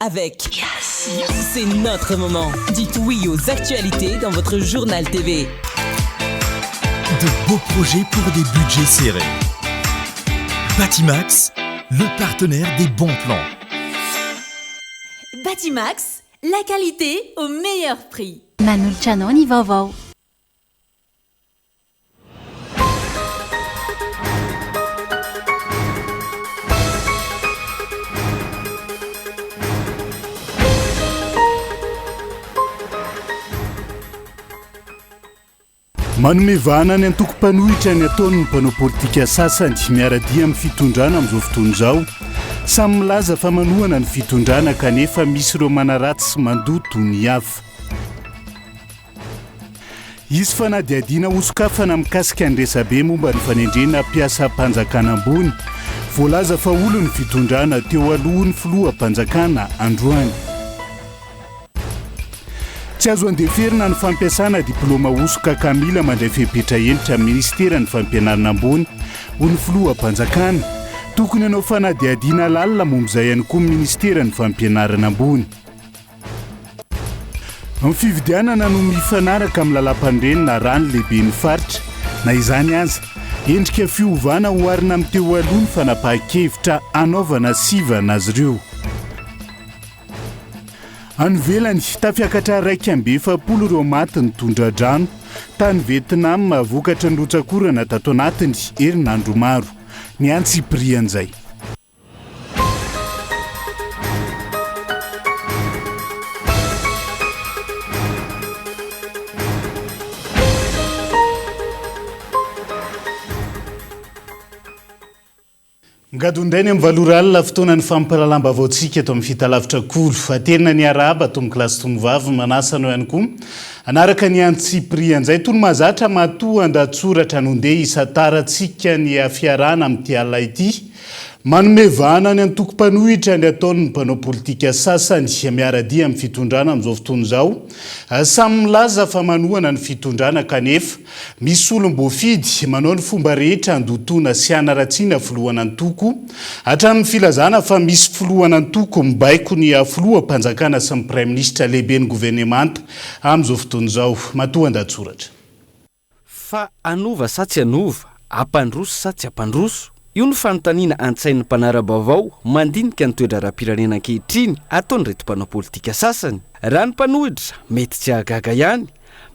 Avec C'est notre moment. Dites oui aux actualités dans votre journal TV. De beaux projets pour des budgets serrés. Batimax, le partenaire des bons plans. Batimax, la qualité au meilleur prix. Manolotra anao ny vaovao. Manome vahana ny antoko mpanohitra ny ataon'ny mpanao politika sasany miara-dia amin'ny fitondrana amin'izao fotoana izao. Samy milaza fa manohana ny fitondrana kanefa misy ireo manaratsy sy mandoto ny hafa. Hisy fanadihadiana hosokafana mikasika ny resabe momba ny fanendrena mpiasam-panjakana ambony voalaza fa olon'ny fitondrana teo aloha ny filoham-panjakana androany. Tsy azo andeferina ny fampiasana diplaoma hosoka ka mila mandray fepetra hentitra ny minisiteran'ny fampianarana ambony, hoy ny filoham-panjakana. Tokony hanao fanadihadiana lalina momba izay ihany koa ny minisiteran'ny fampianarana ambony. Ny fifidianana no mifanaraka amin'ny lalàmpanorenana raha ny lehiben'ny faritra. Na izany aza, endrika fiovana oharina amin'ny teo aloha ny fanapahan-kevitra hanaovana sivana azy ireo. Any ivelany, tafiakatra 41 ireo maty nitondra-drano tany Vietnam vokatry ny rotsak'orana tato anatin'ny herinandro maro. Ny antsipirian'izay. Migadona indray ny amin'ny valo ora alina, fotoanan'ny fampahalalam-baovaontsika eto amin'ny Fitalavitra Kolo. Aterina ny arahaba tompoko lahy sy tomovavy, manasa anao ihany koa hanaraka ny antsipirian'izay. Toy ny mahazatra, matoa an-dahatsoratra no ndeha hisantarantsika ny fiarahana amin'ity alina ity. Manome vahana ny antoko mpanohitra ny ataon'ny mpanao politika sasany miara-dia amin'ny fitondrana amin'izao fotoana izao. Samy milaza fa manohana ny fitondrana kanefa misy olom-boafidy manao ny fomba rehetra handotoana sy hanaratsiana filohan'antoko, hatramin'ny filazana fa misy filohan'antoko mibaiko ny filoham-panjakana sy ny praiminisitra lehiben'ny governemanta amin'izao fotoana izao. Matoa an-dahatsoratra. Fa hanova sa tsy hanova? Hampandroso sa tsy hampandroso? Io no fanontaniana an-tsain'ny mpanara-baovao mandinika ny toe-draharaham-pirenena ankehitriny ataon'ireto mpanao politika sasany. Raha ny mpanohitra, mety tsy hahagaga ihany,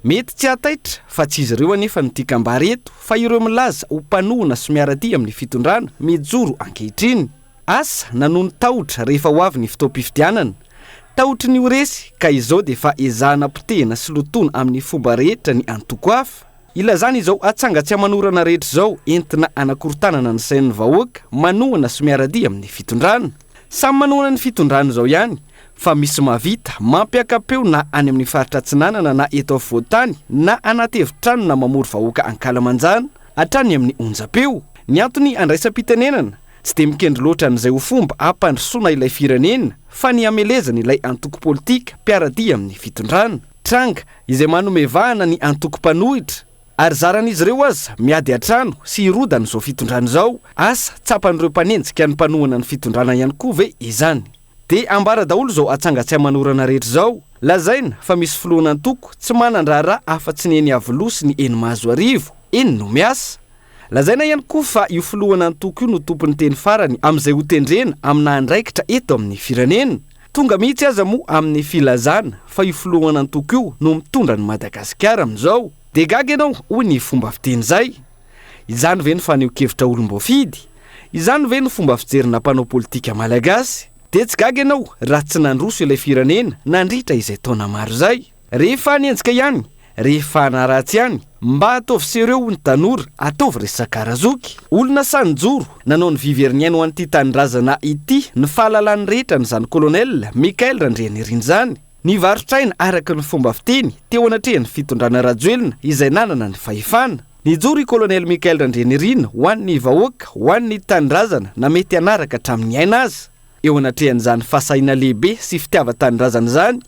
mety tsy hahataitra fa tsy izy ireo anefa no tian-kambara eto fa ireo milaza ho mpanohana sy miara-dia amin'ny fitondrana mijoro ankehitriny. Asa na noho ny tahotra rehefa ho avy ny fotoam-pifidianana. Tahotry ny ho resy ka izao dia efa ezahana potehina sy lotoina amin'ny fomba rehetra ny antoko hafa. Ilazana izao atsanga tsy aman'orana rehetra izao entina hanakorontanana ny sain'ny vahoaka manohana sy miara-dia amin'ny fitondrana. Samy manohana ny fitondrana izao ihany fa misy mahavita mampiaka-peo na any amin'ny faritra atsinanana na eto afovoan-tany na anaty efitrano na mamory vahoaka ankalamanjana hatrany amin'ny onjam-peo. Ny antony andraisam-pitenenana Tsy dia mikendry loatra an'izay ho fomba hampandrosoana ilay firenena fa ny hamelezana ilay antoko politika mpiara-dia amin'ny fitondrana. Tranga izay manome vahana ny antoko mpanohitra ary zaran'izy ireo aza miady an-trano sy hirodana izao fitondrana izao. Asa tsapan'ireo mpanenjika ny mpanohana ny fitondrana ihany koa ve izany? Dia ambara daholo izao atsanga tsy aman'orana rehetra izao. Lazaina fa misy filohan'antoko tsy manan-draharaha afa-tsy ny eny Iavoloha sy ny eny Mahazoarivo, eny no miasa. Lazaina ihany koa fa io filohan'antoko io no tompon'ny teny farany amin'izay ho tendrena amina andraikitra eto amin'ny firenena. Tonga mihitsy aza moa amin'ny filazana fa io filohan'antoko io no mitondra an'i Madagasikara amin'izao. Dia gaga ianao hoy ny fomba fiteny izay. Izany ve no fanehoan-kevitra olom-boafidy? Izany ve no fomba fijerina mpanao politika malagasy? Dia tsy gaga ianao raha tsy nandroso ilay firenena nandritra izay taona maro izay. Rehefa hanenjika ihany, rehefa hanaratsy ihany, mba ataovy serieux hoy ny tanora, ataovy resaka razoky. Olona sahy nijoro, nanao ny vy very ny ainy ho an'ity tanindrazana ity, ny fahalalany rehetra an'izany Colonel Michael Randrianirina izany. Nivarotra aina araka ny fomba fiteny teo anatrehan'ny fitondrana Rajoelina izay nanana ny fahefana. Nijoro i Colonel Michael Randrianirina ho an'ny vahoaka, ho an'ny tanindrazana na mety hanaraka hatramin'ny aina aza. Eo anatrehan'izany fahasahiana lehibe sy fitiavan-tanindrazana izany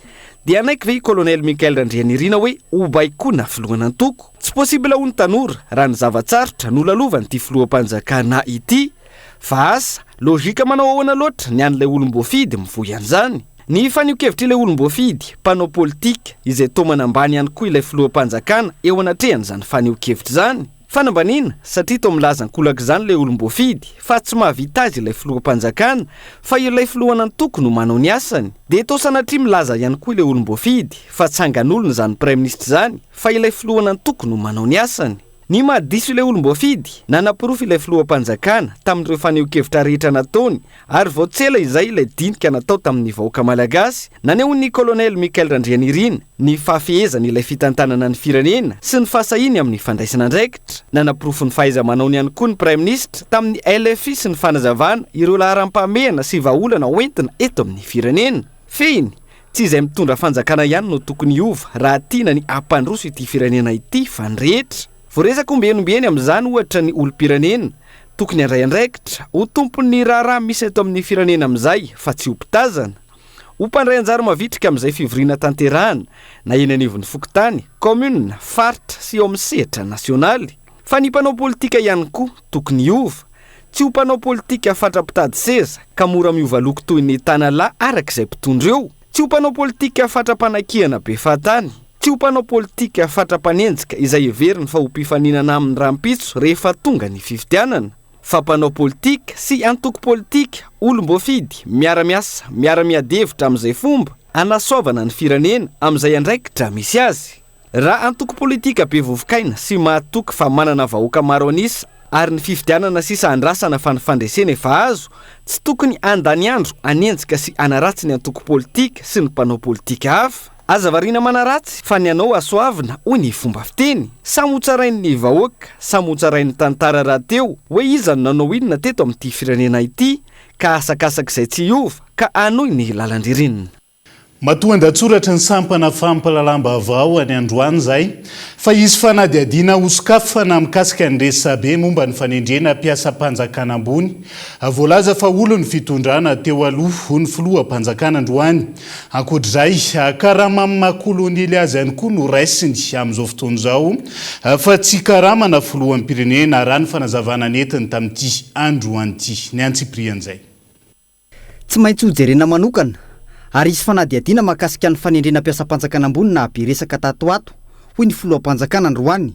dia hanaiky ve i Colonel Michael Randrianirina hoe hobaikoina filohan'antoko? Tsy possible hoy ny tanora raha ny zava-tsarotra nolalovan'ity filoham-panjakana ity. Fa asa, logique manao ahoana loatra ny an'ilay olom-boafidy mivoy an'izany? Ny fanehoan-kevitr'ilay olom-boafidy, mpanao politika, izay toa manambany ihany koa ilay filoham-panjakana eo anatrehan'izany fanehoan-kevitra izany. Fanambaniana, satria toa milaza ankolaka izany ilay olom-boafidy fa tsy mahavita azy ilay filoham-panjakana fa ilay filohan'antoko no manao ny asany. Dia toa sanatria milaza ihany koa ilay olom-boafidy fa tsangan'olona izany praiminisitra izany fa ilay filohan'antoko no manao ny asany. Ny mahadiso ilay olom-boafidy, nanaporofo ilay filoham-panjakana tamin'ireo fanehoan-kevitra rehetra nataony ary vao tsy ela izay ilay dinika natao tamin'ny vahoaka malagasy, nanehoan'ny Kolonely Michael Randrianirina ny fahafehezany ilay fitantanana ny firenena sy ny fahasahiany amin'ny fandraisana andraikitra. Nanaporofo ny fahaiza-manaony ihany koa ny Praiminisitra tamin'ny LFI sy ny fanazavana ireo laharam-pahamehana sy vahaolana hoentina eto amin'ny firenena. Fehiny, Tsy izay mitondra fanjakana ihany no tokony hiova raha tiana ny hampandroso ity firenena ity fa ny rehetra. Voaresaka ombieny ombieny amin'izany ohatra ny olom-pirenena, tokony handray andraikitra, ho tompon'ny raharaha misy eto amin'ny firenena amin'izay fa tsy ho mpitazana. Ho mpandray anjara mavitrika amin'izay fivoriana tanterahana na eny anivon'ny fokontany, kaominina, faritra sy eo amin'ny sehatra nasionaly. Fa ny mpanao politika ihany koa tokony hiova. Tsy ho mpanao politika fatra-pitady seza ka mora miova loko toy ny tanalahy araka izay mpitondra eo. Tsy ho mpanao politika fatra-panakihana be fahatany. Tsy ho mpanao politika fatra-panenjika izay heveriny fa ho mpifaninana aminy rahampitso rehefa tonga ny fifidianana. Fa mpanao politika sy antoko politika, olom-boafidy, miara-miasa, miara-miady hevitra amin'izay fomba hanasoavana ny firenena amin'izay andraikitra misy azy. Raha antoko politika be vovokaina sy mahatoky fa manana vahoaka maro an'isa ary ny fifidianana sisa andrasana fa ny fandresena efa azo, tsy tokony handany andro hanenjika sy hanaratsy ny antoko politika sy ny mpanao politika hafa. Aza variana manaratsy fa ny anao hasoavina hoy ny fomba fiteny. Samy ho tsarain'ny vahoaka, samy ho tsarain'ny tantara rahateo hoe iza no nanao inona teto amin'ity firenena ity ka asakasak'izay tsy hiova ka hanohy ny lalan-dririnina. Matoan-datsoratra ny sampana fampahalalam-baovao any androany izay fa hisy fanadihadiana hosokafana mikasika ny resabe momba ny fanendrena mpiasam-panjakana ambony voalaza fa olon'ny fitondrana teo aloha ho ny filoham-panjakana androany. Ankoatr'izay, karama amin'ny maha kolonely azy ihany koa no raisiny amin'izao fotoana izao fa tsy karamana filoham-pirenena raha ny fanazavana nentiny tamin'ity androany ity. Ny antsipirian'izay. Tsy maintsy hojerena manokana ary hisy fanadihadiana mahakasika ny fanendrena mpiasam-panjakana ambony nahabe resaka tato ho ato, hoy ny filoham-panjakana androany,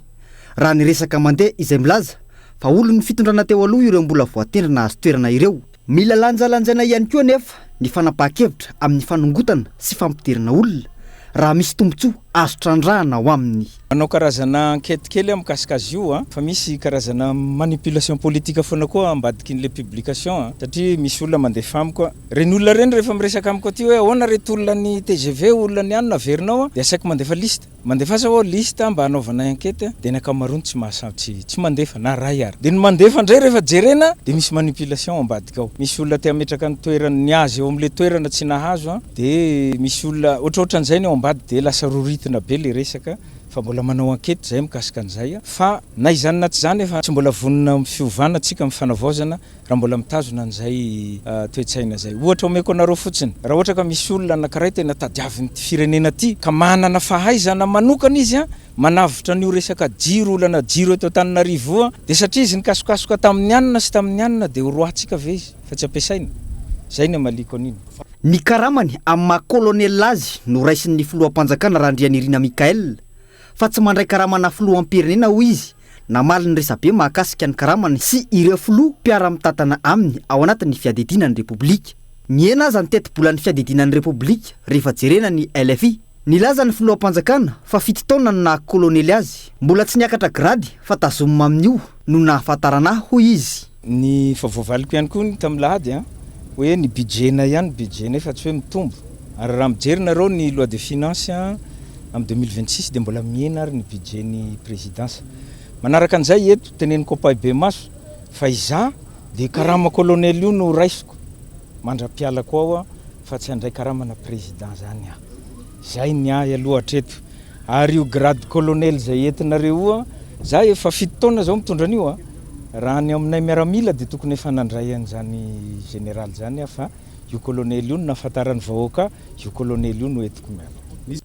raha ny resaka mandeha izay milaza fa olon'ny fitondrana teo aloha ireo mbola voatendry nahazo toerana ireo. Mila lanjalanjaina ihany koa anefa ny fanapahan-kevitra amin'ny fanongotana sy fampidirana olona raha misy tombontsoa azo trandrahana ao aminy. Manao karazana enquête kely aho mikasika azy io a, fa misy karazana manipulation politique foana koa ambadikin'le publication a, satria misy olona mandefa amiko a, reny olona reny rehefa miresaka amiko aty hoe ahoana reto olona ny tgv, olona ny anona averinao a, de asaiko mandefa liste, mandefasa ho'a liste mba hanaovanay enquête a, de ny ankamaroany tsy mahasahy tsy tsy mandefa na ray ary, de ny mandefa ndray rehefa jerena de misy manipulation ambadika ao, misy olona te hametraka ny toerany ny azy eo amle toerana tsy nahazo a. Dia misy olona ohatrohatran'izay ny ao ambadika dia lasa roritina be le resaka fa mbola manao enquete zahay mikasika an'izay fa na izany na tsy izany efa tsy mbola vonona amin'ny fiovana tsika amin'ny fanavaozana raha mbola mitazona an'izay toe-tsaina izay. Ohatra omeko anareo fotsiny, raha ohatra ka misy olona anankiray tena tadiavin'ity firenena ity ka manana fahaizana manokana izy manavotra an'io resaka jiro olana jiro eto Antananarivo io dia satria izy nikasokasoka tamin'ny anona sy tamin'ny anona dia horoahantsika ve izy fa tsy ampiasaina? Izay ny amaliako an'iny. Ny karamany amin'ny maha colonel azy no raisin'ny filoham-panjakana Randrianirina Michaël, fa tsy mandray karamana filoham-pirenena hoy izy namaly ny resabe mahakasika ny karamany sy ireo filoha mpiara-mitantana aminy ao anatin'ny fiadidiana ny Repoblika. Mihena aza ny tetibolan'ny fiadidiana ny Repoblika rehefa jerena ny LFI. Nilaza ny filoham-panjakana fa fito taona no naha kolonely azy. Mbola tsy niakatra grady fa tazomina amin'io no nahafantarana ahy hoy izy. Ny efa voavaliko ihany koa ny tamin'ny lahady an, hoe ny budget-nay ihany ny budget-nay fa tsy hoe mitombo. Ary raha mijery nareo ny loi de finance amin'ny 2026 dia mbola mihena ary ny budget-ny présidence. Manaraka an'izay eto teneniko ampahibemaso fa izaho dia karama colonel io no raisiko mandra-pialako ao fa tsy handray karamana président zany aho. Zay ny ahy aloha hatreto. Ary io grade colonel izay entinareo io an, za efa fito taona zao mitondra an'io an, raha ny aminay miaramila dia tokony efa nandray an'izany général zany aho fa io colonel io no nahafantaran'ny vahoaka ahy, io colonel io no entiko miala.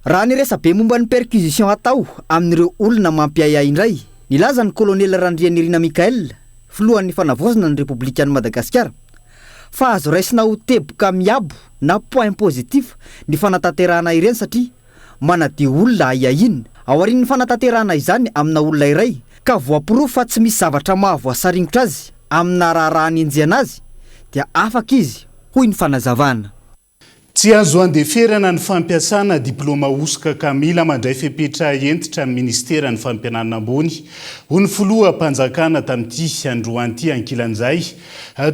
Raha ny resabe momba ny perquisition atao amin'ireo olona mampiahiahy indray, nilaza ny kolonely Randrianirina Michaël, filohan'ny Fanavaozana ny Repoblikan'i Madagasikara, fa azo raisina ho teboka miabo na point positif ny fanatanterahana ireny satria manadio olona ahiahiana. Aorian'ny fanatanterahana izany amina olona iray ka voaporofo fa tsy misy zavatra mahavoasaringotra azy amina raharaha anenjehana azy dia afaka izy, hoy ny fanazavana. Tsy azo andeferana ny fampiasana diplaoma hosoka ka mila mandray fepetra hentitra ny minisiteran'ny Fampianarana ambony, hoy ny filoham-panjakana tamin'ity androany ity. Ankilan'izay,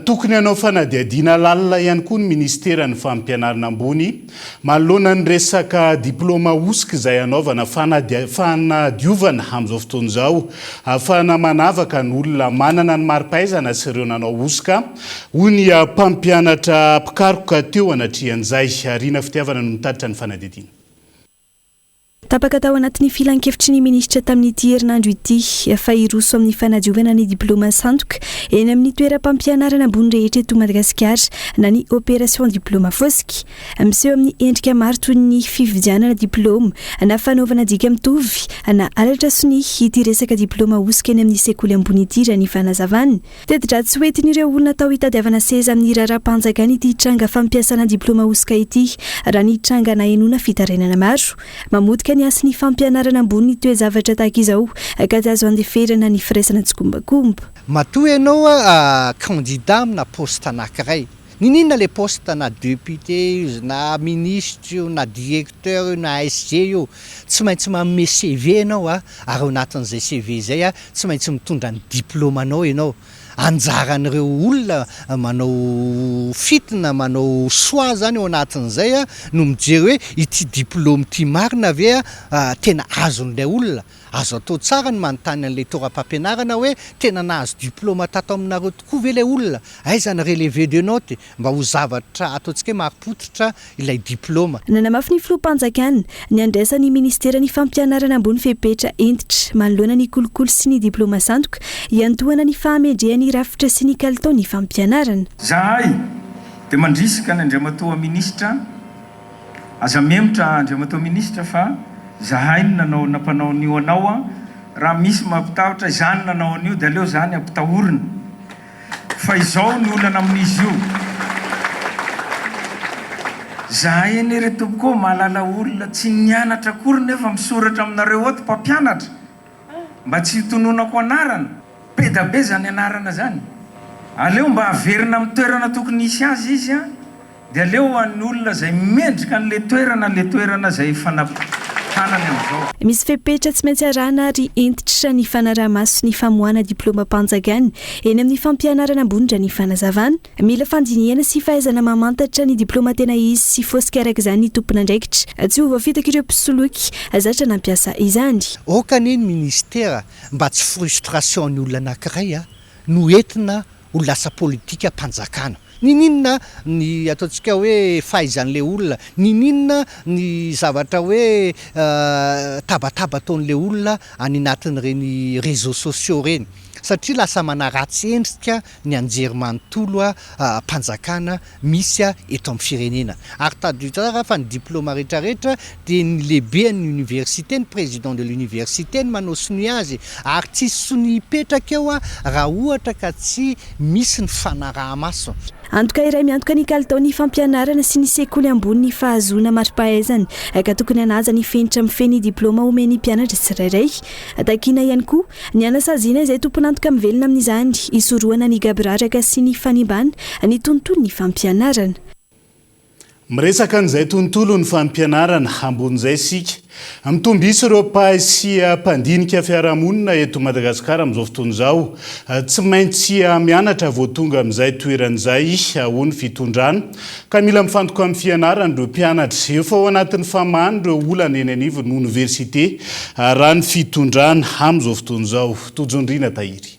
tokony hanao fanadihadiana lalina ihany koa ny minisiteran'ny Fampianarana ambony manoloana ny resaka diplaoma hosoka izay hanaovana fanadiovana amin'izao fotoana izao ahafahana manavaka ny olona manana ny mari-pahaizana sy ireo nanao hosoka. Hoy ny mpampianatra mpikaroka teo anatrehan'izay. Rina Fitiavana no mitatitra ny fanadihadiana. Tapaka tao anatin'ny filankevitry ny minisitra tamin'ity herinandro ity fa hiroso amin'ny fanadiovana ny diplaoma sandoka eny amin'ny toeram-pampianarana ambony rehetra eto Madagasikara na ny opération diplaoma fosika. Miseho amin'ny endrika maro toy ny fividianana diplaoma na fanaovana dika mitovy na halatra sonia ity resaka diplaoma hosoka eny amin'ny sekoly ambony ity raha ny fanazavana. Teti-dratsy ho entin'ireo olona atao hitadiavana seza amin'ny raharaham-panjakana ity tranga fampiasana diplaoma hosoka ity, raha ny tranga nahenoana fitarainana maro. Mamotika ny hasin'ny fampianarana ambony ny toe-javatra tahaka izao, ka tsy azo andeferana ny firaisana tsikombakomba. Matoa ianao candidat amina poste anakiray, Niniana le poste na député io na ministre io na directeur io na SG io, tsy maintsy manome CV ianao a, ary ao anatin'izay CV izay a, tsy maintsy mitondra ny diplaomanao ianao. Anjaran'ireo olona manao fitna, manao choix zany ao anatin'izay a, no mijery hoe ity diplaoma ity marina ve a, tena azon'ilay olona. Azo atao tsara ny manontany an'ilay toeram-pampianarana hoe tena nahazo diplaoma tato aminareo tokoa ve ilay olona? Aiza ny relevé de notes? Mba ho zavatra ataontsika hoe marim-pototra ilay diplaoma. Nanamafy ny filoham-panjakana ny handraisan'ny minisiteran'ny Fampianarana ambony fepetra hentitra manoloana ny kolikoly sy ny diplaoma sandoka hiantohana ny fahamendrehan'ny rafitra sy ny kalitaon'ny fampianarana. Zahay dia mandrisika an' Andriamatoa Minisitra Aza mihemotra Andriamatoa Minisitra fa zahay no nanao nampanao an'io anao an, raha misy mampitahotra izaho no nanao an'io dia aleo zany ampitahorina fa izao ny olana amin'izy io, zahay anie ry tompoko ô mahalala olona tsy nianatra akory nefa misoratra aminareo ato mpampianatra mba tsy hitononako anarana, be da be zany anarana zany, aleo mba averina amin'ny toerana tokony hisy azy izy an. Dia aleo ho an'ny olona izay mendrika an'ilay toerana ilay toerana izay efa natanany amin'izao. Misy fepetra tsy maintsy arahana ary hentitra ny fanaraha-maso ny famoahana diplaomam-panjakana eny amin'ny fampianarana ambony raha ny fanazavana. Mila fandinihana sy fahaizana mamantatra ny diplaoma tena izy sy fosika araka izany ny tompon'andraikitra. Tsy ho voafitak'ireo mpisoloky zatra nampiasa izany. Aoka anie ny ministera mba tsy frustration ny olona anakiray no entina ho lasa politika mpanjakana. Niniana ny ataontsika hoe fahaizan'ilay olona, niniana ny zavatra hoe tabataba ataon'ilay olona any anatin'ireny réseaux sociaux ireny satria lasa manaratsy endrika ny anjerimanontolo mpanjakana misy eto amin'ny firenena. Ary tadidio tsara fa ny diplaoma rehetrarehetra dia ny lehiben'ny université, ny président de l'université no manao sonia azy ary tsisy sonia hipetraka eo raha ohatra ka tsy misy ny fanaraha-maso. Antoka iray miantoka ny kalitaon'ny fampianarana sy ny sekoly ambony ny fahazoana mari-pahaizana ka tokony hanaja ny fenitra mifehy ny diplaoma omen'ny mpianatra tsirairay. Takiana ihany koa ny hanasaziana izay tompon'antoka mivelona amin'izany hisorohana ny gaboraraka sy ny fanimbana ny tontolon'ny fampianarana. Miresaka an'izay tontolon'ny fampianarana ambony izay isika. Mitombo isa ireo mpahay sy mpandinika fiarahamonina eto Madagasikara amin'izao fotoana izao. Tsy maintsy mianatra vao tonga amin'izay toerana izay, hoy ny fitondrana, ka mila mifantoka amin'ny fianarana ireo mpianatra. Efa ao anatin'ny famahana ireo olana eny anivon'ny oniversite raha ny fitondrana amin'izao fotoana izao. Tojo Ndriana Tahiry.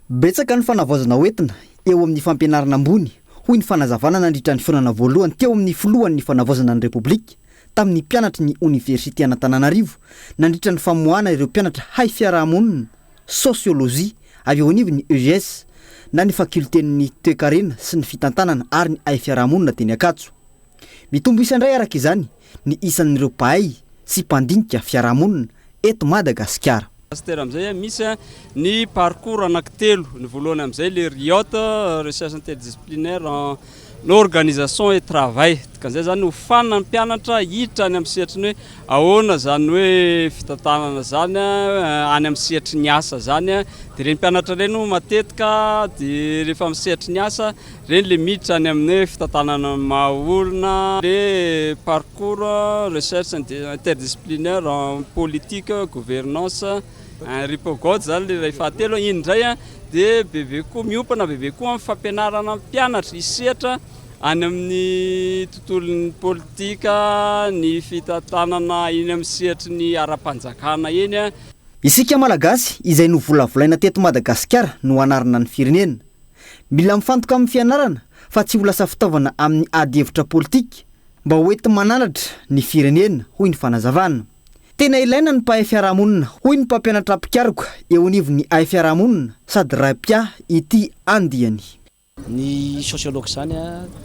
Betsaka ny fanavaozana hoentina eo amin'ny fampianarana ambony, hoy ny fanazavana nandritra ny fihaonana voalohany teo amin'ny filohan'ny Fanavaozana ny Repoblika tamin'ny mpianatry ny oniversitean'Antananarivo nandritra ny famoahana ireo mpianatra haifiarahamonina, sosiolojia, avy eo anivon'ny EGS na ny fakiolten'ny toekarena sy ny fitantanana ary ny haifiarahamonina teny Ankatso. Mitombo isa indray araka izany ny isan'ireo mpahay sy mpandinika fiarahamonina eto Madagasikara. Master amin'izay misy ny parcours anankitelo, ny voalohany amin'izay le RIOT, Recherche Interdisciplinaire en Organisation et Travail, dikan'izay zany hofanina ny mpianatra hiditra any amin'ny sehatry ny hoe ahoana zany hoe fitantanana zany any amin'ny sehatry ny asa zany, dia ireny mpianatra ireny moa matetika dia rehefa amin'ny sehatry ny asa ireny le miditra any amin'ny hoe fitantanana ny maha olona, le parcours recherche interdisciplinaire en politique, gouvernance, RIPOGOD zany le iray fahatelo, iny indray dia bebe kokoa miompana bebe kokoa amin'ny fampianarana ny mpianatra hisehatra any amin'ny tontolon'ny politika, ny fitantanana eny amin'ny sehatry ny ara-panjakana eny. Isika Malagasy izay novolavolaina teto Madagasikara no hanarina ny firenena. Mila mifantoka amin'ny fianarana fa tsy ho lasa fitaovana amin'ny ady hevitra politika mba ho enti-mananatra ny firenena, hoy ny fanazavana. Tena ilaina ny mpahay fiarahamonina, hoy ny mpampianatra mpikaroka eo anivon'ny haifiarahamonina sady ray mpiahy ity andiany. Ny sociologue izany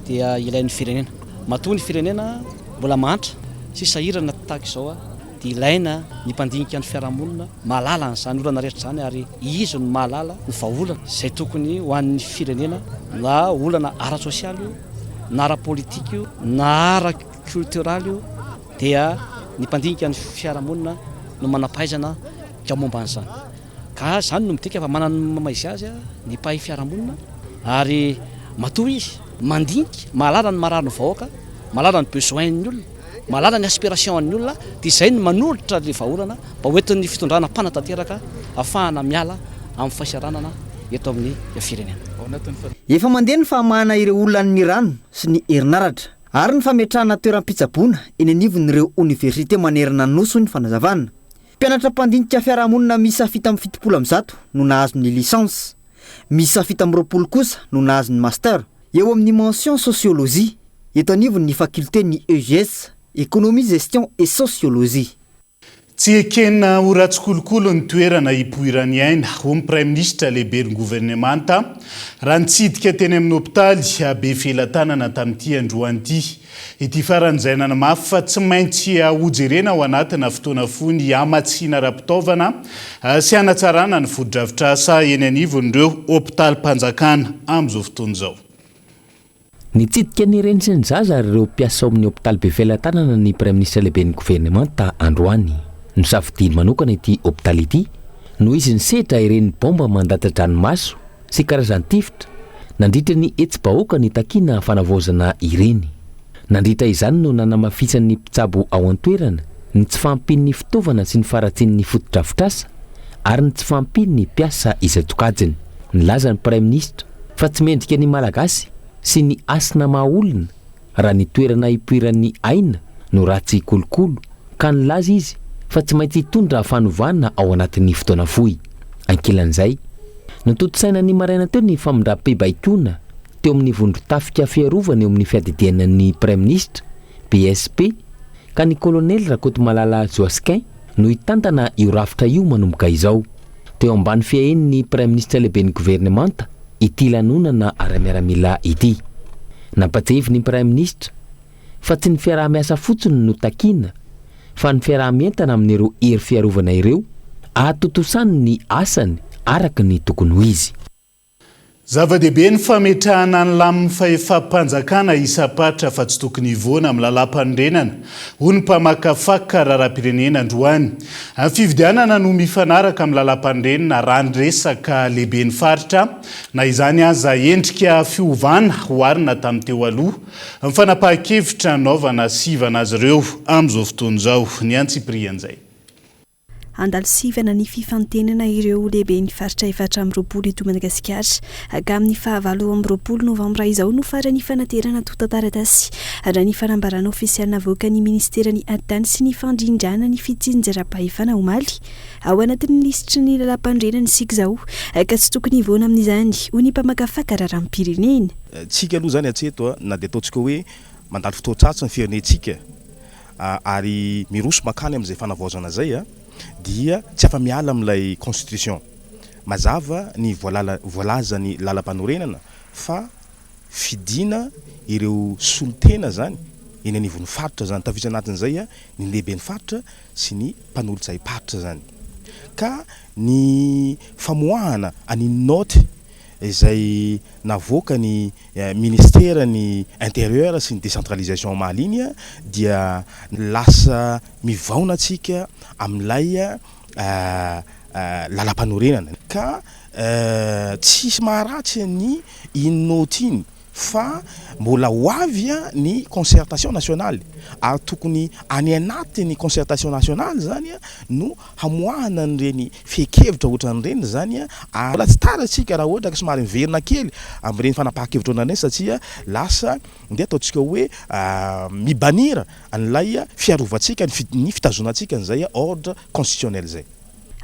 dia ilain'ny firenena. Matoa ny firenena mbola mahantra sy sahirana tahaka izao dia ilaina ny mpandinika ny fiarahamonina mahalala an'izany olana rehetra izany ary izy no mahalala ny vahaolana izay tokony ho an'ny firenena na olana ara-tsosialy io na ara-politika io na ara-culturaly io dia ny mpandinika ny fiarahamonina no manam-pahaizana momba an'izany. Ka izany no midika fa manana ny maha izy azy ny mpahay fiarahamonina ary matoa izy mandinika, mahalala ny marary ny vahoaka, mahalala ny besoin-ny olona, mahalala ny aspiration-n'ny olona dia izay no manolotra ilay vahaolana mba ho entin'ny fitondrana mpanatanteraka ahafahana miala amin'ny fahasahiranana eto amin'ny firenena. Efa mandeha ny famahana ireo olan'ny rano sy ny herinaratra ary ny fametrahana toeram-pitsaboana eny anivon'ireo oniversite manerana ny Nosy hoy ny fanazavana. Mpianatra mpandinika fiarahamonina miisa 177 no nahazo ny licence. Miisa 27 kosa no nahazo ny master. Eo amin'ny mention sociologie, eto anivon'ny faculté-n'ny EGS, Economie, Gestion et Sociologie. Tsy ekena ho ratsy kolokolo ny toerana hipoiran'ny aina, hoy ny Praiminisitra lehiben'ny governemanta, raha nitsidika teny amin'ny hopitaly Befelatanana tamin'ity androany ity. Ity farany izay nanamafy fa tsy maintsy hojerena ao anatina fotoana fohy ny hamatsiana ara-pitaovana sy hanatsarana ny fotodrafitrasa eny anivon'ireo hopitalim-panjakana amin'izao fotoana izao. Nitsidika ny reny sy ny zaza ary ireo mpiasa ao amin'ny hopitaly Befelatanana ny Praiminisitra lehiben'ny governemanta androany. Nosafidiany manokana ity hopitaly ity noho izy nisedra ireny baomba mandatsa-dranomaso sy karazan-tifitra nandritra ny hetsi-bahoaka nitakiana fanavaozana ireny. Nandritra izany no nanamafisan'ny mpitsabo ao an-toerana ny tsy fahampian'ny fitaovana sy ny faharatsian'ny fotodrafitrasa ary ny tsy fahampian'ny mpiasa isan-tsokajiny. Nilaza ny Praiminisitra fa tsy mendrika ny Malagasy sy ny hasina maha olona raha ny toerana hipoiran'ny aina no ratsy kolokolo ka nilaza izy fa tsy maintsy hitondra fanovana ao anatin'ny fotoana fohy. Ankilan'izay, notontosaina ny maraina teo ny famindram-pibaikoana teo amin'ny vondron-tafika fiarovana eo amin'ny fiadidiana ny Praiminisitra, BSP, ka ny Kolonely Rakotomalala Joasquin no hitantana io rafitra io manomboka izao. Teo ambany fiahian'ny Praiminisitra lehiben'ny governemanta ity lanonana ara-miaramila ity. Nampatsiahivy ny Praiminisitra fa tsy ny fiaraha-miasa fotsiny no takiana fa ny fiaraha-mientana amin'ireo hery fiarovana ireo ahatontosany ny asany araka ny tokony ho izy. Zava-dehibe ny fametrahana ny lamin'ny fahefam-panjakana isam-paritra fa tsy tokony hivoana amin'ny lalàmpanorenana, hoy ny mpamakafaka raharaham-pirenena androany. Ny fifidianana no mifanaraka amin'ny lalàmpanorenana raha ny resaka lehiben'ny faritra, na izany aza endrika fiovana oharina tamin'ny teo aloha ny fanapahan-kevitra hanaovana sivana azy ireo amin'izao fotoana izao. Ny antsipirian'izay. Handalo sivana ny fifantenana ireo lehiben'ny faritra 24 eto Madagasikara ka amin'ny faha 28 novambra izao no farany fanaterana antontan-taratasy, raha ny fanambarana ofisialy navoakan'ny minisiteran'ny Atitany sy ny fandrindrana ny fitsinjaram-pahefana omaly. Ao anatin'ny lisitry ny lalàmpanorenana isika izao ka tsy tokony hivoana amin'izany, hoy ny mpamakafaka raharaham-pirenena. Tsika aloha izany hatreto na dia ataontsika hoe mandalo fotoan-tsarotra ny firenentsika ary miroso mankany amin'izay fanavaozana izay dia tsy afa-miala amin'ilay constitution. Mazava ny voalazan'ny lalampanorenana fa fidiana ireo solontena izany eny anivon'ny faritra izany, tafiditra anatin'izay ny lehiben'ny faritra sy ny mpanolotsaim-paritra izany. Ka ny famoahana an'iny naoty izay navoakan'ny ministeran'ny intérieur sy ny décentralisation omaly iny dia lasa mivaona antsika amin'ilay lalampanorenana ka tsisy maharatsy ny iny naoty iny fa mbola ho avy ny concertation nationale ary tokony any anatin'ny concertation nationale izany no hamoahana an'ireny fehin-kevitra ohatran'ireny izany ary mbola tsy tara isika raha ohatra ka somary miverina kely amin'ireny fanapahan-kevitra ohatran'ireny satria lasa ndeha ataontsika hoe mi-bannir an'ilay fiarovantsika ny fitazonantsika an'izay ordre constitutionnel izay.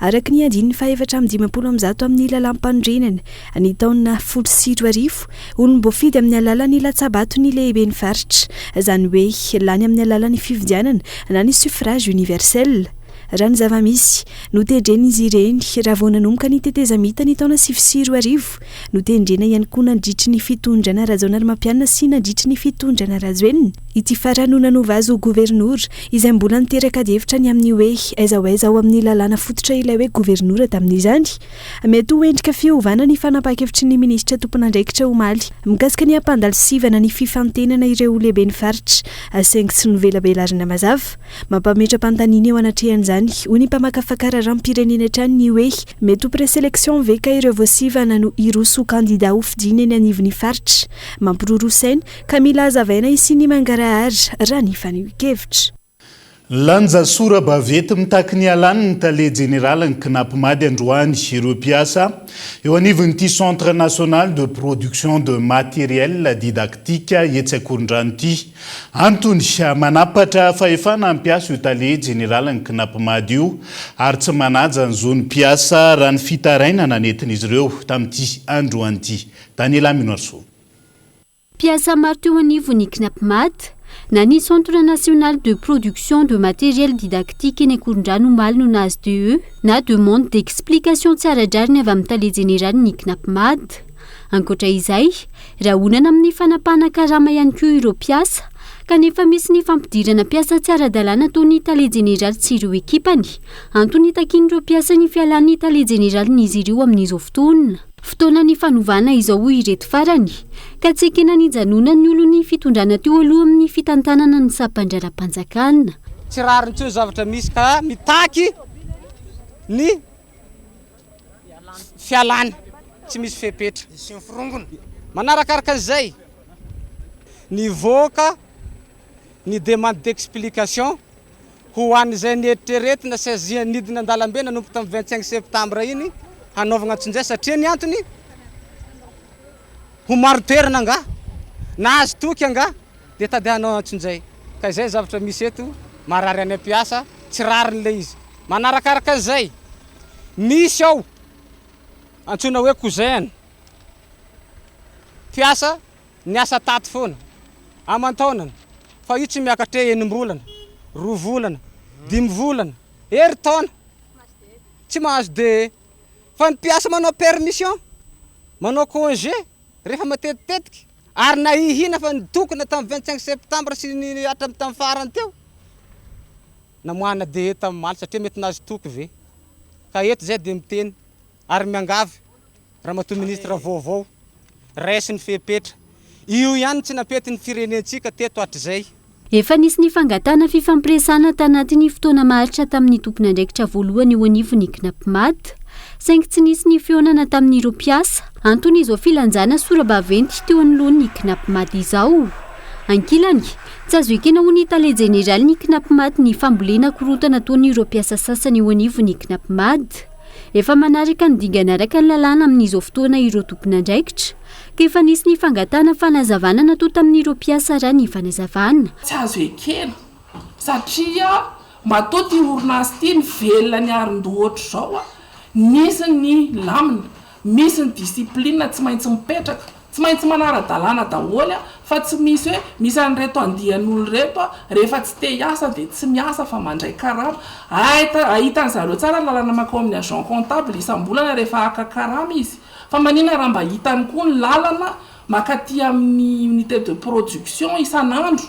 Araka ny andininy fahefatra amby 150 amin'ny lalàmpanorenana ny taona 2010, olom-boafidy amin'ny alalan'ny latsabato ny lehiben'ny faritra, izany hoe lany amin'ny alalan'ny fifidianana na ny suffrage universel. Raha ny zava-misy, notendren'izy ireny raha vao nanomboka ny tetezamita ny taona 2009, notendrena ihany koa nandritry ny fitondrana Rajaonarimampianina sy nandritry ny fitondrana Rajoelina. Ity farany no nanova azy ho governora, izay mbola niteraka adihevitra ny amin'ny hoe aiza ho aiza ao amin'ny lalàna fototra ilay hoe governora tamin'izany. Mety ho endrika fiovana ny fanapahan-kevitry ny minisitra tompon'andraikitra omaly mikasika ny hampandalo sivana ny fifantenana ireo lehiben'ny faritra, saingy tsy novelabelarina mazava. Mampametra-panontaniana eo anatrehan'izany, hoy ny mpamakafaka raharaham-pirenena hatrany ny hoe mety ho preselection ve ka ireo voasivana no hiroso ho kandida hofidiana eny anivon'ny faritra. Mampiroroa saina Ka mila hazavaina hisian'ny mangarahara raha ny fanehoan-kevitra. Lanja sora-baventy mitaky ny hialany ny tale jeneralin'ny Cnapmad androany ireo mpiasa eo anivon'ity Centre National de Production de Matériel Didactique etsy Ankorondrano ity. Antony, manampatra fahefana hampiasa io tale jeneralin'ny Cnapmad io ary tsy manaja ny zon'ny mpiasa raha ny fitarainana nentin'izy ireo tamin'ity androany ity. Daniela Minoarisoa. Mpiasa maro teo anivon'ny Cnapmad, na ny Centre National de Production de Matériel Didactique eny Ankorondrano omaly no nahazo DE na Demande d'Explication tsy ara-drariny avy amin'ny tale jeneralin'ny Cnapmad. Ankoatra izay, rahonana amin'ny fanapahana karama ihany koa ireo mpiasa, kanefa misy ny fampidirana mpiasa tsy ara-dalàna ataon'ny tale jeneraly sy ireo ekipany, antony itakian'ireo mpiasa ny fialan'ny tale jeneralin'izy ireo amin'izao fotoana. Fotoanan'ny fanovana izao hoy ireto farany, ka tsy ekena ny hijanonan'ny olon'ny fitondrana teo aloha amin'ny fitantanana ny sampan-draharaham-panjakana. Tsy rariny intsony zavatra misy ka mitaky ny fialana tsy misy fepetra. Manarakaraka an'izay, nivoaka ny demande d'explication Ho an'izay nieritreretina sy azia nidina an-dalambe nanomboka tamin'ny 25 septambra iny hanaovagna antsonjay satria ny antony ho marin-toerana angaha, nahazo toky angaha dia tady hanao antsonjay ka izay zavatra misy eto marary any am-piasa tsy rariny ilay izy. Manarakaraka an'izay misy ao antsoina hoe cousin mpiasa Niasa tato foana, aman-taonany, fa io tsy miakatra hoe enim-bolana, roa volana, dimy volana, herintaona, tsy mahazo DE. Fa ny mpiasa manao permission, manao congé rehefa matetitetika, ary nahihina fa nitokona tamin'ny 25 septembre sy ny hatramin'ny tamin'ny farany teo, namoahana DE tamin'ny omaly satria mety nahazo toky ve? Ka eto izay dia miteny ary miangavy Ramatoa Ministra vaovao, raiso ny fepetra. Io ihany no tsy nampety ny firenentsika teto hatrizay. Efa nisy ny fangatahana fifampiresahana tanatin'ny fotoana maharitra tamin'ny tompon'andraikitra voalohany eo anivon'ny Cnapmad, saingy tsy nisy ny fihaonana tamin'ireo mpiasa, anton'izao filanjana sora-baventy teo anoloan'ny Cnapmad izao. Ankilany, tsy azo ekena ho ny tale jeneralin'ny Cnapmad ny fambolena korontana ataon'ireo mpiasa sasany eo anivon'ny Cnapmad. Efa manaraka ny dingana araka ny lalàna amin'izao fotoana ireo tompon'andraikitra, ka efa nisy ny fangatahana fanazavana natao tamin'ireo mpiasa raha ny fanazavana. Tsy azo ekena satria matoa ity orinasa ity nivelona niarin-doha ohatr'izao, nisy ny lamina, misy ny discipline tsy maintsy mipetraka. Tsy maintsy manara-dalàna daholo fa tsy misy hoe misy an'ireto andian'olo ireto rehefa tsy te hiasa dia tsy miasa fa mandray karama. Ahitan'zareo tsara ny lalana mankao amin'ny agent comptable isam-bolana rehefa haka karama izy. Fa manina raha mba hitany koa ny lalana mankaty amin'ny unité de production isan'andro.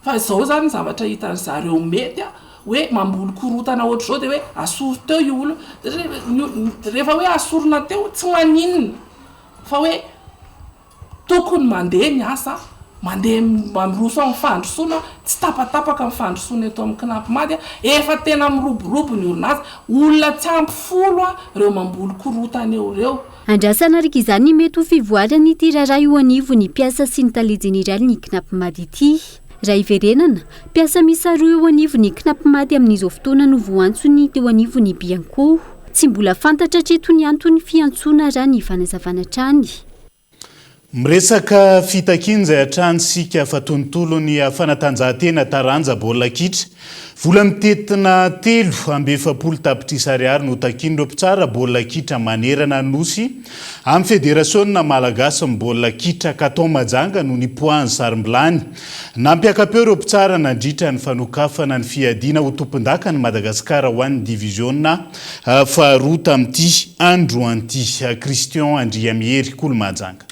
Fa izao izany ny zavatra hitan'zareo mety. hoe mamboly korotana ohatr'izao dia hoe asory teo io olona satria rehefa hoe asorina teo tsy maninona fa hoe Tokony mandeha ny asa, mandeha miroso amin'ny fandrosoana, tsy tapatapaka ny fandrosoana eto amin'ny Cnapmad, efa tena miroborobo ny orinasa, olona tsy ampy folo ireo mamboly korotana eo ireo. Andrasana araka izany ny mety ho fivoaran'ity raharaha eo anivon'ny mpiasa sy ny tale jeneralin'ny Cnapmad ity. Raha hiverenana, mpiasa miisa roa eo anivon'ny Cnapmad amin'izao fotoana no voantson'ny teo anivon'ny Bianco. Tsy mbola fantatra hatreto ny anton'ny fiantsoana raha ny fanazavana hatrany. Miresaka fitakiana izay hatrany isika fa tontolon'ny fanatanjahantena taranja baolina kitra. Vola mitentina 43 tapitrisa ariary no takian'ireo mpitsara baolina kitra manerana ny Nosy amin'ny Federasiona malagasin'ny baolina kitra ka tao Mahajanga no nipoahan'ny sarim-bilany. Nampiaka-peo ireo mpitsara nandritra ny fanokafana ny fiadiana ho tompondakan'i Madagasikara ho an'ny diviziona faharoa tamin'ity androany ity. Christian Andriamihery, Kolo Mahajanga.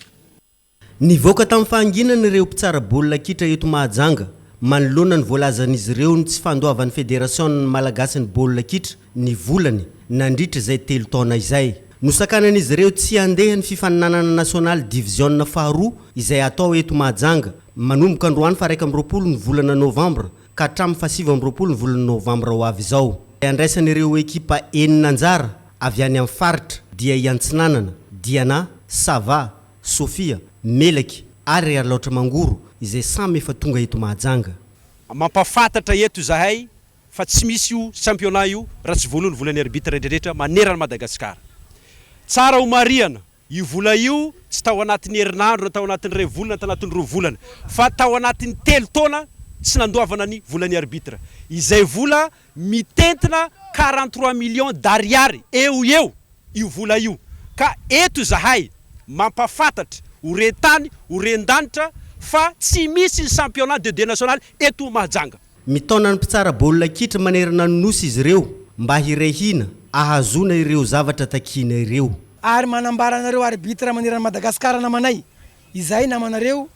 Nivoaka tamin'ny fahanginana ireo mpitsara baolina kitra eto Mahajanga manoloana ny voalazan'izy ireo ny tsy fandoavan'ny Federasionina malagasin'ny baolina kitra ny volany nandritra izay telo taona izay. Nosakanan'izy ireo tsy handeha ny fifaninanana nasionaly diviziona faharoa izay hatao eto Mahajanga manomboka androany faha 21 ny volana novambra ka hatramin'ny faha 29 ny volana novambra ho avy izao. Andraisan'ireo ekipa enina anjara avy any amin'ny faritra dia i Antsinanana, Diana, Sava, Sofia, Melaky ary Alaotra Mangoro izay samy efa tonga eto Mahajanga. Mampahafantatra eto izahay fa tsy misy io championnat io raha tsy voaloa ny volan'ny arbitre rehetrarehetra manerana an'i Madagasikara. Tsara ho marihana, io vola io tsy tao anatin'ny herinandro na tao anatin'ny iray volana na tao anatin'ny roa volana fa tao anatin'ny telo taona tsy nandoavana ny volan'ny arbitre. Izay vola mitentina 43 millions d'ariary eo ho eo io vola io ka eto izahay mampahafantatra ho ren-tany ho ren-danitra fa tsy misy ny championnat de deux national eto Mahajanga. Mitaona ny mpitsara baolina kitra manerana ny Nosy izy ireo mba hiray hina ahazoana ireo zavatra takiana ireo. Ary manambara anareo arbitre manerana an'i Madagasikara namanay, izahay namanareo,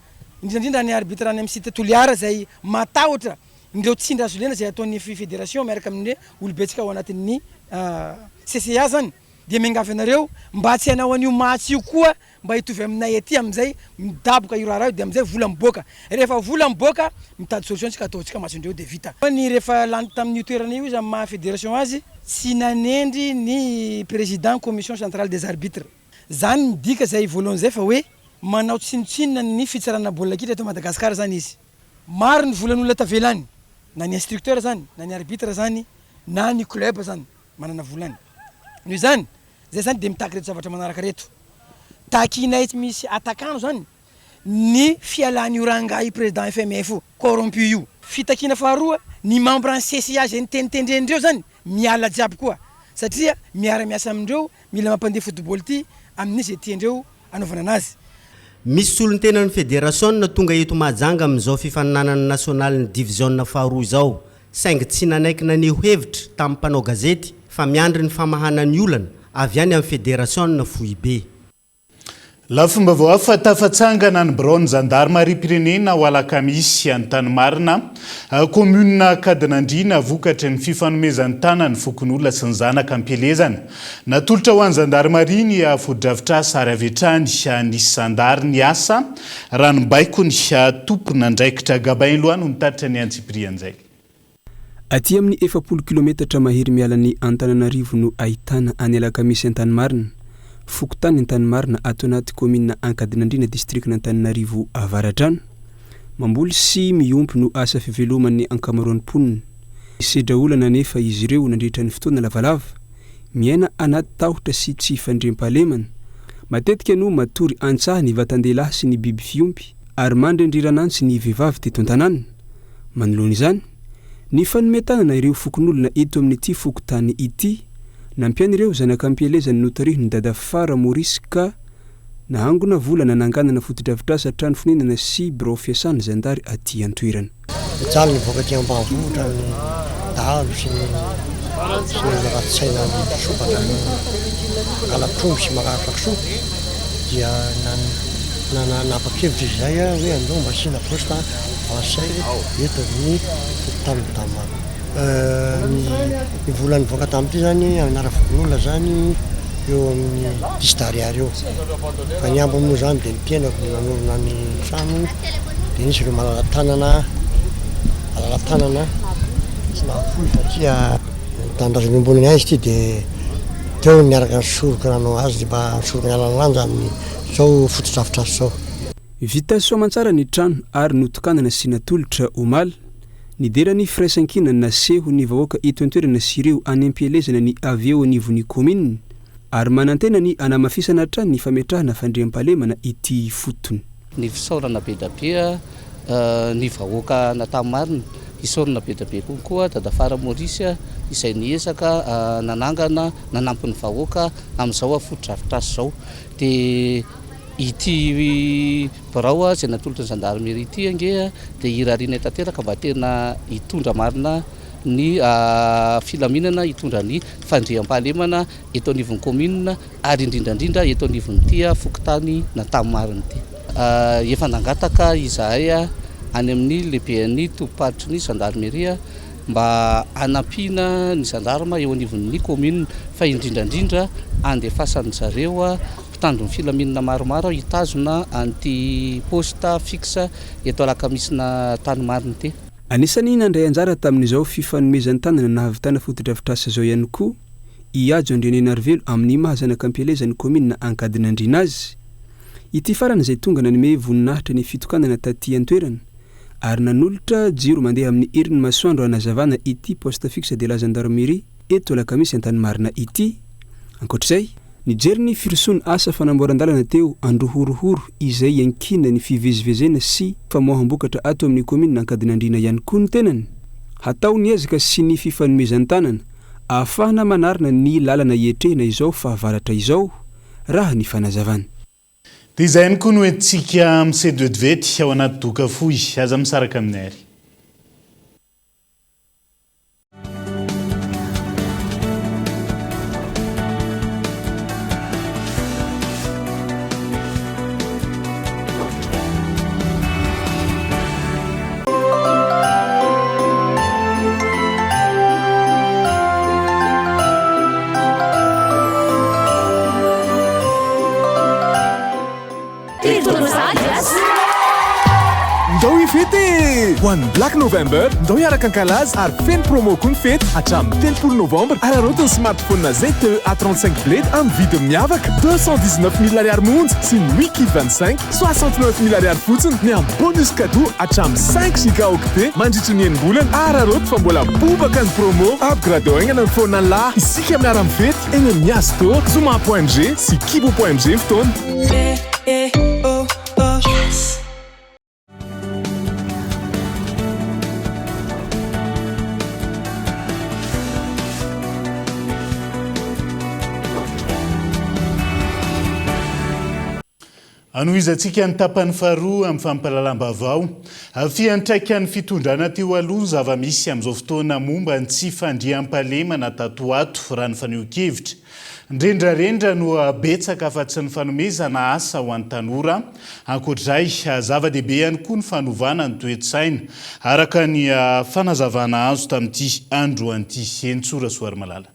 indrindra indrindra ny arbitre any amin'ny site Toliara izay matahotra ireo tsindry azo lena izay ataon'ny fédération miaraka amin'ny olobetsika ao anatin'ny CCA zany dia miangavy anareo mba tsy hanao an'io match io koa mba hitovy aminay aty amin'izay midaboka io raharaha io dia amin'izay vola miboaka rehefa vola miboaka mitady solution tsika ataontsika match ndreo dia vita. Ny rehefa lany tamin'io toerana io izy amin'ny maha fédération azy tsy nanendry ny président commission centrale des arbitres zany midika zay voalohany zay fa hoe manao tsinontsinona ny fitsarana baolina kitra eto Madagascar zany izy. Maro ny volan'olona tavela any, na ny instructeur zany, na ny arbitre zany, na ny club zany manana vola any. Noho izany, zay zany dia mitaky reto zavatra manaraka reto. Takinay tsy misy atakano zany ny fialan'io rangahy président FMF io, corrompu io. Fitakiana faharoa, ny membre ny CCA zay nitenitendren'ireo zany miala jiaby koa satria miara miasa amindreo mila mampandeha football ty amin'ny zay tiandreo anaovana anazy. Misy solontenan'ny federasiona tonga eto Mahajanga amin'izao fifaninanana nasionalin'ny diviziona faharoa izao, saingy tsy nanaiky naneho hevitra tamin'ny mpanao gazety fa miandry ny famahana ny olana avy any amin'ny federasiona foibe. Lafim-baovao hafa, tafatsangana ny biraon'ny zandarimariam-pirenena ao Alakamisy, Antanimarina, kaominina Ankadinandriana, vokatry ny fifanomezan-tanan'ny fokonolona sy ny zanaka am-pielezana. Natolotra ho an'ny zandarimaria ny fotodrafitrasa ary avy hatrany nisy zandary niasa raha nibaiko ny tompon'andraikitra. Gabin Eloi no nitatitra ny antsipirian'izay. Aty amin'ny 40 kilometatra mahery miala an'i Antananarivo no ahitana an'i Alakamisy Antanimarina, fokontany Antanimarina ato anaty kaominina Ankadinandriana distrikan'Antananarivo Avaradrano. Mamboly sy miompy no asa fiveloman'ny ankamaroan'ny mponina. Nisedra olana anefa izy ireo nandritra ny fotoana lavalava. Miaina anaty tahotra sy tsy fandriampahalemana. Matetika no matory an-tsaha ny vatan-dehilahy sy ny biby fiompy ary mandry an-driran'antsy ny vehivavy teto an-tanàna. Manoloana izany, nifanome tanana ireo fokonolona eto amin'ity fokontany ity, nampian'ireo zanak'ampielezany notarihin'i Dadafara Maurice ka nahangona vola nananganana fotodrafitrasa trano fonenana sy birao fiasan'ny zandary aty an-toerana. Mijaly ny vahoaka aty ambanivohitra ny dahalo sy ny sy ny olona ratsy saina misokatra mangalatr'omby sy mangalatra kisoa dia nanapa-kevitra izahay hoe andao mba asiana poste avancé eto amin'ny fokontany Antanimaro. Ny vola nivoaka tamin'ity izany amin'ny ara-fokonolona izany eo amin'ny dix d'ariary eo. Fa ny ambiny moa izany dia ny tenako no nanorina ny trano dia nisy ireo malala-tanana, malala-tanana tsy nahafoy satria tanindrazana iombonana ihany izy ity dia teo no niaraka nisoroka nanao azy mba nisoroka niala ny lanja amin'izao fotodrafitrasa izao. Vita soamantsara ny trano ary notokanana sy natolotra omaly. Nidera ny firaisankina naseho ny vahoaka eto an-toerana sy ireo any am-pielezana ny avy eo anivon'ny kaominina ary manantena ny hanamafisana hatrany ny fametrahana fandriampahalemana ety ifotony. Ny fisaorana be da be ny vahoaka an'Antahimarina, isaorana be da be konkoa Dadafara Maurice izay niezaka nanangana nanampy ny vahoaka amin'izao fotodrafitrasa izao. Dia ity birao izay natolotry ny zandarmerie ity ange dia irarianay tanteraka mba tena hitondra marina ny filaminana, hitondra ny fandriampahalemana eto anivon'ny kaominina ary indrindra indrindra eto anivon'ity fokontany Antahimarina ity. Efa nangataka izahay any amin'ny lehiben'ny tobim-paritry ny zandarmerie mba hanampiana ny zandarma eo anivon'ny kaominina fa indrindra indrindra handefasan-dry zareo mpitandro ny filaminana maromaro hitazona an'ity poste fixe eto Alakamisina-Antanimarina ity. Anisan'ny nandray anjara tamin'izao fifanomezan-tanana nahavitana fotodrafitrasa izao ihany koa i Hajo Andrianenarivelo amin'ny maha zanak'ampielezan'ny kaominina Ankadinandriana azy. Ity farany izay tonga nanome voninahitra ny fitokanana taty an-toerana ary nanolotra jiro mandeha amin'ny herin'ny masoandro hanazavana ity poste fixe de la gendarmerie eto Alakamisy Antanimarina ity. Ankoatra izay, nijery ny firosoan'ny asa fanamboaran-dalana teo Androhorohoro izay iankinan'ny fivezivezena sy famoaham-bokatra ato amin'ny kaominina Ankadinandriana ihany koa ny tenany. Hatao ny ezaka sy ny fifanomezan-tanana ahafahana manarina ny lalana ietrehina izao fahavaratra izao, raha ny fanazavana. Dia izay ihany koa no entintsika miseho vetivety ao anaty doka fohy. Aza misaraka aminay ary. Ndao hifety e! Ho an'ny Black November, ndao hiaraka hankalaza ary feno promo koa ny fety hatramin'ny 30 novambra. Araraoty ny smartphone ZTE A35 Blade amin'ny vidiny miavaka, 219 000 ariary monja sy ny Wiki 25, 69 000 ariary fotsiny miampy bonus cadeau hatramin'ny 5 gigaoctets mandritry ny enim-bolana. Araraoty fa mbola bobaka ny promo. Upgradeo haingana ny phone an'lah. Isika miara-mifety eny amin'ny Asto, Zoma point mg sy Kibo point mg fotoana. Hanohizantsika ny tapany faharoa amin'ny fampahalalam-baovao. Fiantraikan'ny fitondrana teo aloha ny zava-misy amin'izao fotoana momba ny tsy fandriampahalemana tato ho ato, raha ny fanehoan-kevitra. Ny rendrarendra no betsaka afa-tsy ny fanomezana asa ho an'ny tanora. Ankoatra izay, zava-dehibe ihany koa ny fanovana ny toe-tsaina, araka ny fanazavana azo tamin'ity androany ity. Henintsoa Rasoarimalala.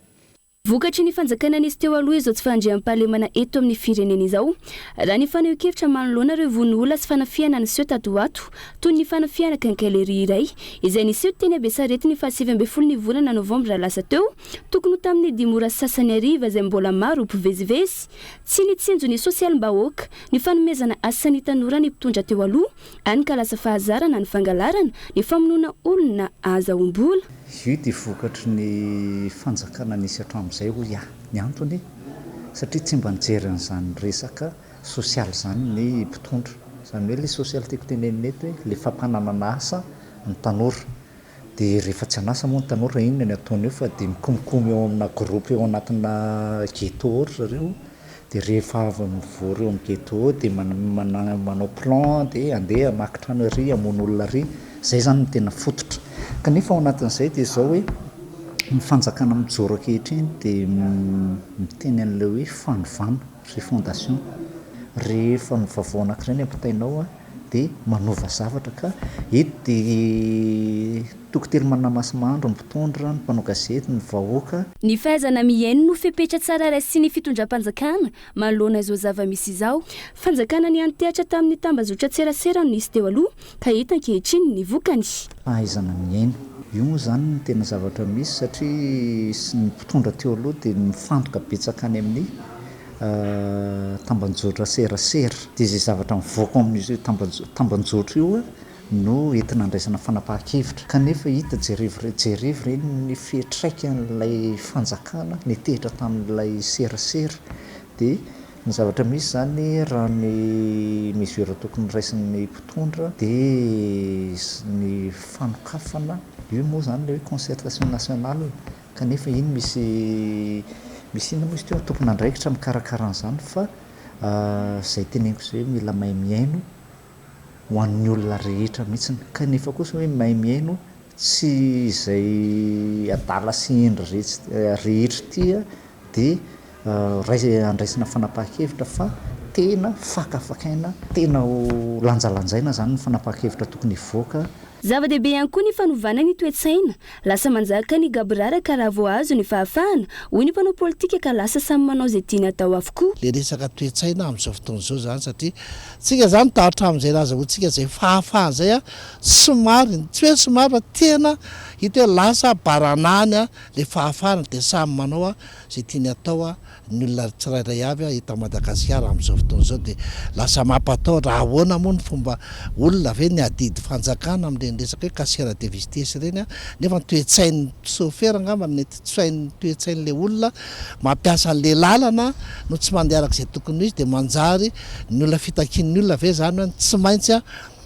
Vokatry ny fanjakana nisy teo aloha izao tsy fandriampahalemana eto amin'ny firenena izao, raha ny fanehoan-kevitra manoloana ireo vono olona sy fanafihana niseho tato ho ato, toy ny fanafihana quincaillerie iray izay niseho teny Besarety ny faha 19 ny volana novambra lasa teo, tokony ho tamin'ny dimy ora sasany hariva izay mbola maro mpivezivezy. Tsy nitsinjo ny sosialim-bahoaka, ny fanomezana asa ny tanora ny mpitondra teo aloha, hany ka lasa fahazarana ny fangalarana, ny famonoana olona ahazahoam-bola. Io dia vokatry ny fanjakana nisy hatramin'izay hoy aho. Ny antony, satria tsy mba nijery an'izany resaka sosialy izany ny mpitondra. Izany hoe ilay sosialy tiako tenenina eto hoe ilay fampananana asa ny tanora. Dia rehefa tsy an'asa moa ny tanora inona ny ataony eo fa dia mikomikomy eo amina groupe eo anatina ghetto ao ry zareo. Dia rehefa avy mivory eo amin'ny ghetto dia manao plan dia handeha hamaky trano ery, hamono olona ary. Izay izany no tena fototra. Kanefa ao anatin'izay dia izao hoe ny fanjakana mijoro ankehitriny dia miteny an'ilay hoe fanovana, refondation. Rehefa ny vaovao anankiray no ampitainao. dia manova zavatra ka eto dia toko telo manamasimandro ny mpitondra, ny mpanao gazety, ny vahoaka. Ny fahaizana mihaino no fepetra tsara raisin'ny fitondram-panjakana manoloana izao zava-misy izao. Fanjakana niantehatra tamin'ny tambazotran-tserasera no nisy teo aloha ka hita ankehitriny ny vokany. Fahaizana mihaino. Io moa izany no tena zavatra misy satria ny mpitondra teo aloha dia mifantoka betsaka any amin'ny tambanjotra serasera. Dia izay zavatra mivoaka ao amin'io tambanjotra io no entina andraisana fanapahan-kevitra. Kanefa hita jerevo jerevo ireny ny fiantraikan'ilay fanjakana nitehitra tamin'ilay serasera. Dia ny zavatra misy izany raha ny mesure tokony raisin'ny mpitondra dia ny fanokafana, io moa izany ilay hoe concertation nationale. Kanefa iny misy misy inona moa izy teo, tompon'andraikitra mikarakara an'izany fa izay teneniko izay hoe mila mahay mihaino ho an'ny olona rehetra mihitsiny. Kanefa kosa hoe mahay mihaino tsy izay adala sy hendry rehetra ity dia andraisana fanapahan-kevitra fa tena fakafakaina, tena ho lanjalanjaina izany ny fanapahan-kevitra tokony hivoaka. Zava-dehibe ihany koa ny fanovana ny toe-tsaina. Lasa manjaka ny gaboraraka raha vao azo ny fahafahana, hoy ny mpanao politika ka lasa samy manao izay tiany atao avokoa. Le resaka toe-tsaina amin'izao fotoana izao izany satria tsika izany ta hatramin'izay nahazahoantsika izay fahafahana izay somary, tsy hoe somary fa tena hita hoe lasa baranahiny le fahafahana dia samy manao izay tiany atao ny olona tsirairay avy eto Madagasikara amin'izao fotoana izao dia lasa mampatahotra, ahoana moa ny fomba olona ve ny adidy fanjakana amin'ireny resaka hoe casseur de vitesse ireny nefa ny toe-tsain'ny chauffeur angamba no mety tsy hain'ny toe-tsain'ilay olona mampiasa an'ilay lalana no tsy mandeha araka izay tokony ho izy dia manjary ny olona fitakian'ny olona ve izany hoe tsy maintsy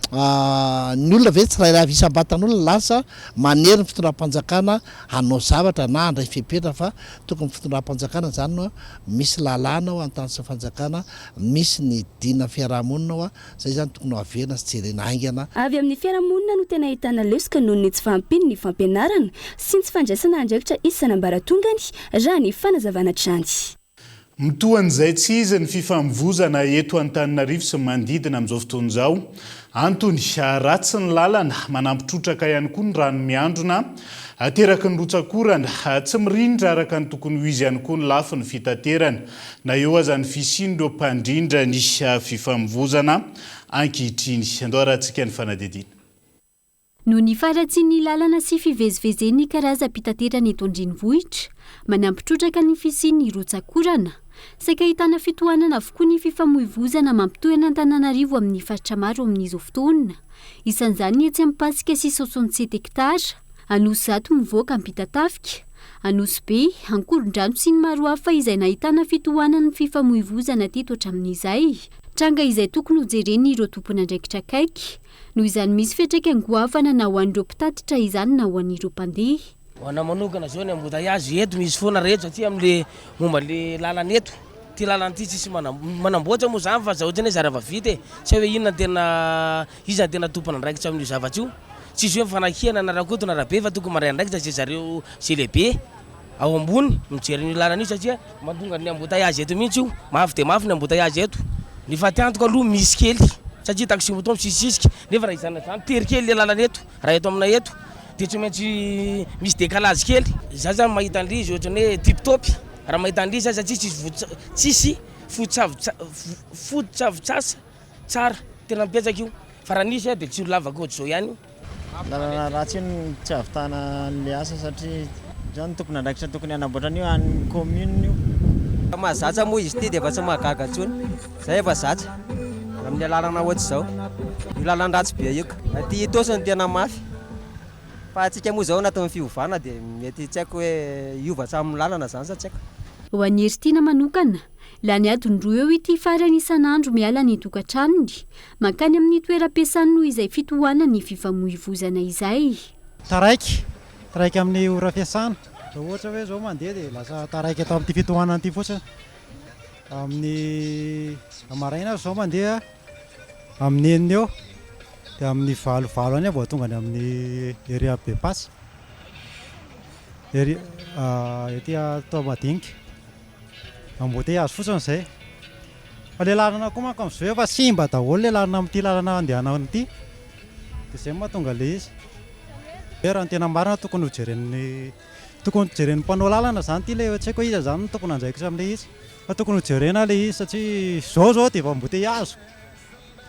Ny olona ve tsirairay avy isam-batan'olona lasa manery ny fitondram-panjakana hanao zavatra na handray fepetra fa tokony fitondram-panjakana izany no misy lalàna ao an-tany sy fanjakana misy ny dina fiaraha-monina ao zay izany tokony ho averina sy jerena haingana. Avy amin'ny fiarahamonina no tena ahitana lesoka noho ny tsy fahampian'ny fampianarana sy ny tsy fandraisana andraikitra isan'ambaratongany, raha ny fanazavana hatrany. Mitohan'izay tsy izy ny fifamoivozana eto Antananarivo sy ny manodidina amin'izao fotoana izao. Antony, ratsy ny lalana, manampy trotraka ihany koa ny rano miandrona ateraky ny rotsak'orana. Tsy mirindra araka ny tokony ho izy ihany koa ny lafiny fitaterana, na eo aza ny fisian'ireo mpandrindra ny fifamoivozana ankehitriny. Andao arahantsika ny fanadihadiana. Noho ny faharatsian'ny lalana sy fivezivezen'ny karazam-pitaterana eto an-drenivohitra, manampy trotraka ny fisian'ny rotsak'orana. Saika ahitana fitohanana avokoa ny fifamoivozana mampitohy an'Antananarivo amin'ny faritra maro amin'izao fotoana. Isan'izany ny etsy Ampasika sy Soixante-sept hectares, Anosizato mivoaka Ampitatafika, Anosibe, Ankorondrano sy ny maro hafa izay nahitana fitohanan'ny fifamoivozana teto hatramin'izay. Tranga izay tokony hojeren'ireo tompon'andraikitra akaiky. Noho izany misy fiantraikany goavana na ho an'ireo mpitatitra izany na ho an'ireo mpandeha. Ho anah manokana zao ny embouteillage eto misy foana reto satria amle momba le lalana eto, ty lalana ty tsisy manamboatra moa zany fa za ohatrany hoe zara fa vita e, tsy hay hoe inona no tena iza no tena tompon'andraikitra amin'io zavatra io, tsisy hoe mifanakiana na Rakoto na Rabe fa tokony mandray andraikitra ze zareo ze lehibe. ao ambony mijery an'io lalana io satria mahatonga ny embouteillage eto mihitsy io, mafy dia mafy ny embouteillage eto. Ny fatiantoka aloha misy kely satria taxi moto misisisika nefa raha izany na izany tery kely le lalana eto raha eto aminay eto dia tsy maintsy misy décalage kely. Za zany mahita an'le izy ohatran'ny hoe tip top raha mahita an'le izy za satria tsisy votsa- tsisy fototsavotsasa Tsara, tena mipetraka io, fa raha nisy dia tsy ho lavaka ohatr'izao ihany io. Lalana ratsy io no tsy ahavitana an'ilay asa satria zao ny tompon'andraikitra tokony hanamboatra an'io any commune io. Mahazatra moa izy ity dia efa tsy mahagaga intsony, zay efa zatra amin'ny lalana ohatr'izao, io lalan-dratsy be io ka. Aty Itaosy no tena mafy. Fa antsika moa izao anatin'ny fiovana dia mety tsy haiko hoe hiova hatramin'ny lalana izany sa tsy haiko. Ho an'i Heritiana manokana, lany adiny roa eo ity farany isan'andro miala ny tokantranony, mankany amin'ny toeram-piasany noho izay fitohanan'ny fifamoivozana izay. Taraiky, taraiky amin'ny ora fiasana. Raha ohatra hoe izao mandeha dia lasa taraiky ato amin'ity fitohanana ity fotsiny. Amin'ny maraina aho izao mandeha. Amin'ny enina eo dia amin'ny valo valo any aho vao tonga any amin'ny ery Bepasy, ery ety Toamadinika. Embouteillage fotsiny izay. Fa le lalana koa manko amzao efa simba daholo le lalana amin'ity lalana andehanana ity de zay no mahatonga le izy. Hoe raha ny tena marina tokony ho jeren'ny tokony jeren'ny mpanao lalana zany ity le tsy haiko hoe iza zany no tompon'andraikitra amin'le izy fa tokony ho jerena le izy satria zao zao de efa embouteillage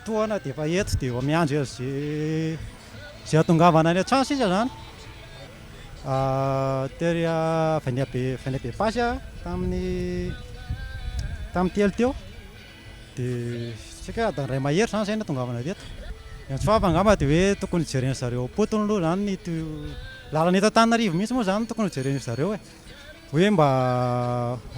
tohana de efa eto de efa miandry an'ze ze hahatongavana any an-trano sisa zany. Tery avy any Be avy any Bepasy aho tamin'ny tamin'ny telo teo dia tsy haiko hoe adiny iray mahery izany izay nahatongavana teto. Ny antsoava angamba dia hoe tokony hojeren'ny zareo am-potony aloha izany ny to- lalana eto Antananarivo mihitsy moa izany no tokony hojeren'ny zareo e. Hoe mba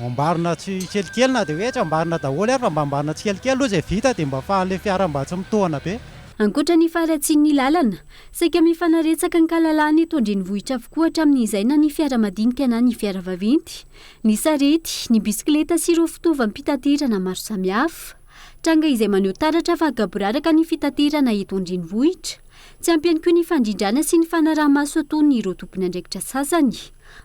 amboarina tsikelikely na dia hoe tsy amboarina daholo ary fa mba amboarina tsikelikely aloha izay vita dia mba ahafahan'ilay fiara mba tsy mitohana be. Ankoatra ny faharatsian'ny lalana, saika mifanaretsaka ankalalahana eto an-drenivohitra avokoa hatramin'izay na ny fiara madinika na ny fiara vaventy, ny sarety, ny bisikileta sy ireo fitaovam-pitaterana maro samihafa. Tranga izay maneho taratra fa gaboraraka ny fitaterana eto an-drenivohitra. Tsy ampy ihany koa ny fandrindrana sy ny fanaraha-maso ataon'ireo tompon'andraikitra sasany.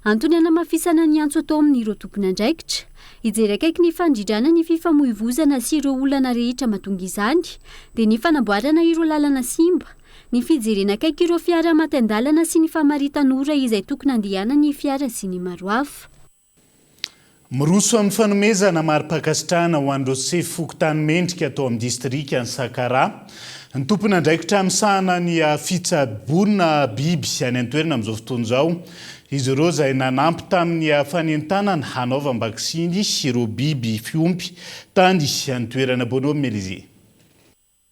Antony hanamafisana ny antso atao amin'ireo tompon'andraikitra, hijery akaiky ny fandrindrana ny fifamoivozana sy ireo olana rehetra mahatonga izany, dia ny fanamboarana ireo lalana simba, ny fijerena akaiky ireo fiara maty an-dalana sy ny famaritan'ora izay tokony handehanan'ny fiara sy ny maro hafa. Miroso amin'ny fanomezana mari-pankasitrahana ho an'ireo sefo fokontany mendrika tao amin'ny distrikan'i Sakaraha ny tompon'andraikitra misahana ny fitsaboana biby any an-toerana amin'izao fotoana izao. Izy ireo izay nanampy tamin'ny fanentanana hanaovam-baksiny ireo biby fiompy tany an-toerana. Bonhomme Elysée.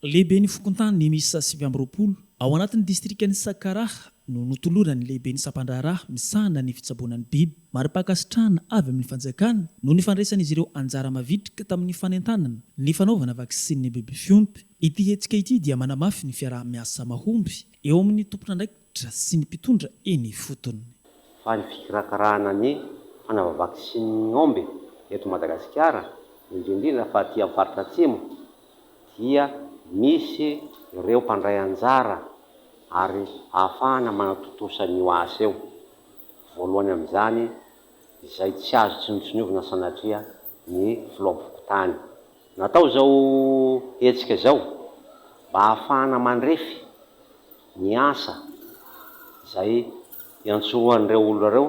Lehiben'ny fokontany miisa 29 ao anatin'ny distrikan'i Sakaraha no notoloran'ny lehiben'ny sampandraharaha misahana ny fitsaboana ny biby mari-pankasitrahana avy amin'ny fanjakana noho ny fandraisan'izy ireo anjara mavitrika tamin'ny fanentanana ny fanaovana vaksinin'ny biby fiompy. Ity hetsika ity dia manamafy ny fiaraha-miasa mahomby eo amin'ny tompon'andraikitra sy ny mpitondra eny ifotony. Fa ny fikarakarana ny fanaova-vaksinin'ny omby eto Madagasikara, indrindra indrindra fa aty amin'ny faritra atsimo, dia misy ireo mpandray anjara ary ahafahana manatontosa an'io asa io. Voalohany amin'izany izay tsy azo tsinontsiniovina sanatria ny filoham-pokontany. Natao izao hetsika izao mba ahafahana mandrefy ny asa izay iantsorohan'ireo olona ireo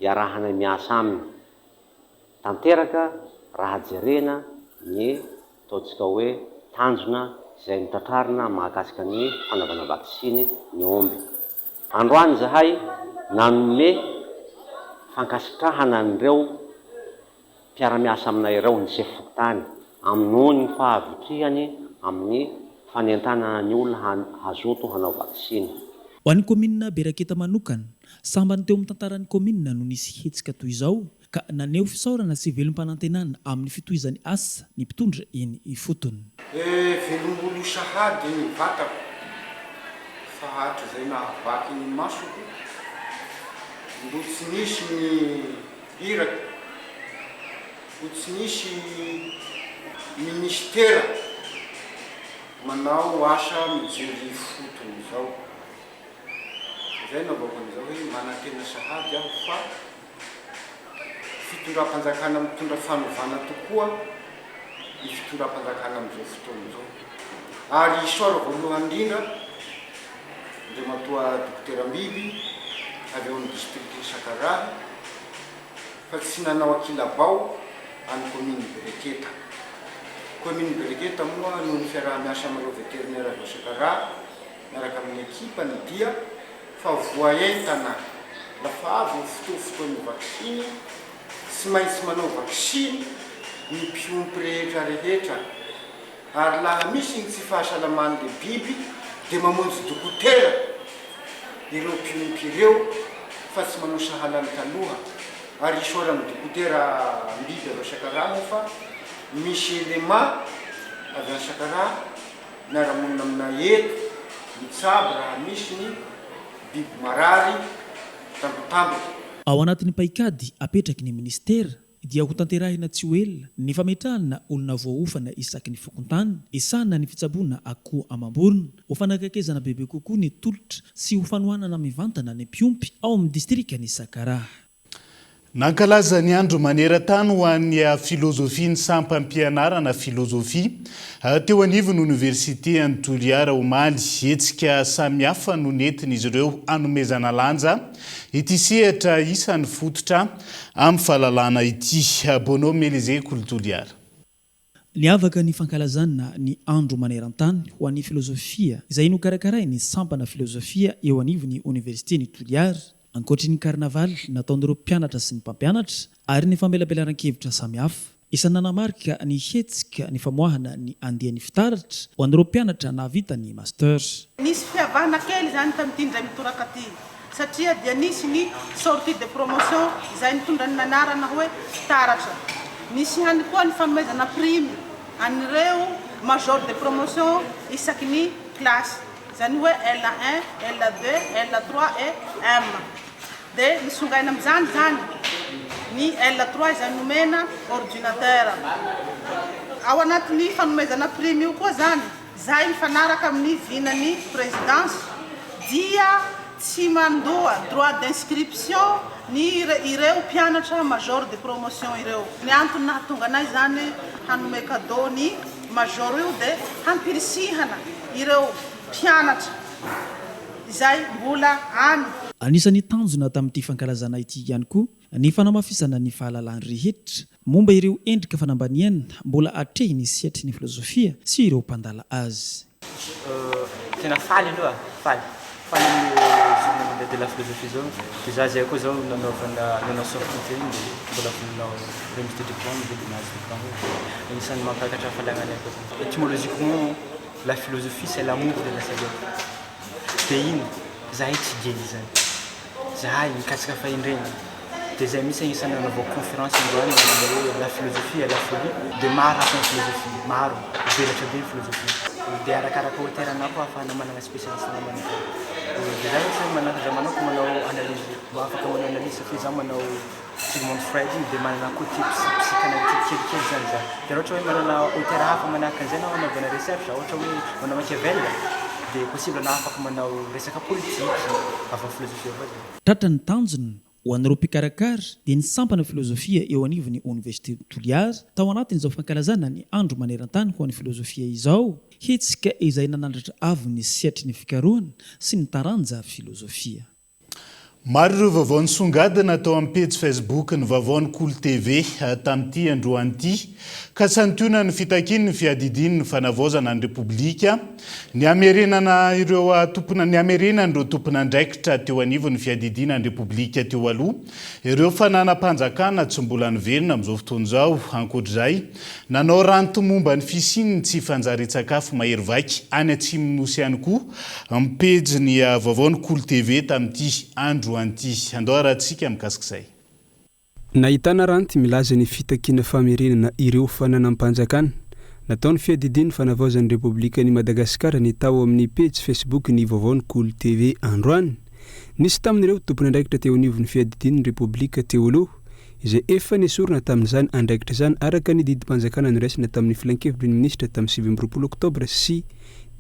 iarahana miasa aminy. Tanteraka raha jerena ny ataontsika hoe tanjona izay notratrarina mahakasika ny fanaovana vaksiny ny omby. Androany izahay nanome fankasitrahana an'ireo mpiara-miasa aminay ireo, ny sefo fokontany, amin'ny noho ny fahavitrihany amin'ny fanentanana ny olona hazoto hanao vaksiny. Ho an'ny kaominina Beraketa manokana, sambany teo amin'ny tantaran'ny kaominina no nisy hetsika toy izao ka naneho fisaorana sy velom-panantenana amin'ny fitohizan'ny asa ny mpitondra eny ifotony. Eh velombolo sahady ny vatako fa hatrizay nahavaky ny masoko mbo tsy nisy ny iraka ho tsy nisy ministera manao asa mijery ifotony izao. Izay no avoako an'izao hoe manantena sahady aho fa fitondram-panjakana mitondra fanovana tokoa ny fitondram-panjakana amin'izao fotoana izao. Ary isaora voalohany indrindra Andriamatoa Dokotera Mbiby avy ao amin'ny distrikan'i Sakaraha fa tsy nanao ankilabao an'ny kaominin'i Bereketa. Kaominin'i Bereketa moa noho ny fiaraha-miasa amin'ireo vétérinaire avy ao Sakaraha miaraka amin'ny ekipany dia fa voaentana lafa avy ny fotoa fotoan'ny vaksiny, tsy maintsy manao vaksiny ny mpiompy rehetra rehetra ary laha misy ny tsy fahasalaman'le biby dia mamonjy dokotera ireo mpiompy ireo fa tsy manao sahala ny taloha ary isaoran'ny dokotera mbiby avy ao Sakaraha moa fa misy élément avy any Sakaraha miara-monina aminay eto mitsabo raha misy ny biby marary tampotampoka. Ao anatin'ny paikady apetraky ny minisitera dia hotanterahina tsy ho ela ny fametrahana olona voaofana isaky ny fokontany hisahana ny fitsaboana akoho amam-borona ho fanakaikezana bebe kokoa ny tolotra sy ho fanohanana mivantana ny mpiompy ao amin'ny distrikan'i Sakaraha. Nankalaza ny andro maneran-tany ho an'ny filozofia ny sampam-pianarana filozofia teo anivon'ny oniversite any Toliara omaly. Hetsika samihafa no nentin'izy ireo hanomezana lanja ity sehatra isan'ny fototra amin'ny fahalalana ity. Bonhomme Elysée Kolo Toliara. Niavaka ny fankalazana ny Andro maneran-tany ho an'ny filozofia izay nokarakarain'ny sampana filozofia eo anivon'ny oniversiten'i Toliara. Ankoatry ny karnavaly nataon'ireo mpianatra sy ny mpampianatra ary ny famelabelaran-kevitra samihafa. Isan'ny nanamarika ny hetsika ny famoahana ny andiany fitaratra ho an'ireo mpianatra nahavita ny Master. Nisy fiavahana kely izany tamin'ity indray mitoraka ity satria dia nisy ny sortie de promotion izay nitondra ny anarana hoe fitaratra. Nisy ihany koa ny fanomezana prime an'ireo major de promotion isaky ny kilasy, izany hoe L1, L2, L3 et M. Dia nisongaina amin'izany izany ny L3 izay nomena ordinateur. Ao anatin'ny fanomezana prime io koa izany, Izay mifanaraka amin'ny vinan'ny Présidence dia tsy mandoa droit d'inscription ny ireo mpianatra major de promotion ireo. Ny antony nahatonga anay izany hanome cadeau ny major io dia hampirisihana ireo mpianatra izay mbola any. Anisan'ny tanjona tamin'ity fankalazana ity ihany koa ny fanamafisana ny fahalalan'ny rehetra Momba ireo endrika fanambaniana mbola atrehin'ny sehatry ny filozofia sy ireo mpandala azy. Tena faly aloha, faly. Faly amin'ny journée mondiale de la philosophie zao. Dia za zay koa zao nanaovana nanao sortie teo iny dia mbola vonona remise de diplôme dia nahazo diplôme. Anisan'ny mampiakatra hafaliagna anay koa zany. Étymologiquement, la philosophie c'est l'amour de la sagesse. Dia ino? Zahay tsy gay zany. Zahay mikatsaka fahendrena. Dia zay mihitsy agnisan'ny nanaovako conférence androany momba hoe la philosophie et la folie. Dia maro hafa ny philosophie, maro, mivelatra be ny philosophie. Dia arakaraka auteur anao koa ahafahana manana spécialiste anao manokana. Dia za zany manana, za manoko manao analyse, mba afaka manao analyse satria za manao Sigmund Freud iny dia manana côté psychanalytique kelikely zany za. Dia raha ohatra hoe manana auteur hafa manahaka an'izay anao hanaovana recherche, ohatra hoe manao Machiavel, dia possible anao afaka manao resaka politique avy amin'ny philosophie avao zany. Tratra ny tanjona ho an'ireo mpikarakara dia ny sampana filozofia eo anivon'ny Oniversiten'i Toliara tao anatin'izao fankalazana ny Andro maneran-tany ho an'ny filozofia izao, hetsika izay nanandratra avo ny sehatry ny fikarohana sy ny taranja filozofia. Maro ireo vaovao nisongadina tao amin'ny pejy Facebook ny vaovaon'ny Kolo TV tamin'ity androany ity ka santionan'ny fitakian'ny fiadidian'ny fanavaozana ny Repoblika ny hamerenana ireo tompona ny hamerenan'ireo tompon'andraikitra teo anivon'ny fiadidiana ny Repoblika teo aloha ireo fananam-panjakana tsy mbola niverina amin'izao fotoana izao. Ankoatra izay, nanao ranty momba ny fisian'ny tsy fanjarian-tsakafo mahery vaika any atsimon'ny Nosy ihany koa Amin'ny pejiny vaovao ny Kolo TV tamin'ity androany ity. Andao harahantsika mikasika izay. Nahitana ranty milaza ny fitakiana famerenana ireo fananam-panjakana nataon'ny Fiadidian'ny Fanavaozan'ny Repoblikan'i Madagasikara ny tao amin'ny pejy Facebook ny vaovaon'ny Kolo TV androany. Nisy tamin'ireo tompon'andraikitra teo anivon'ny Fiadidian'ny Repoblika teo aloha izay efa nesorina tamin'izany andraikitra izany araka ny didim-panjakana noraisina tamin'ny Filankevitry ny Minisitra tamin'ny 29 Oktobra sy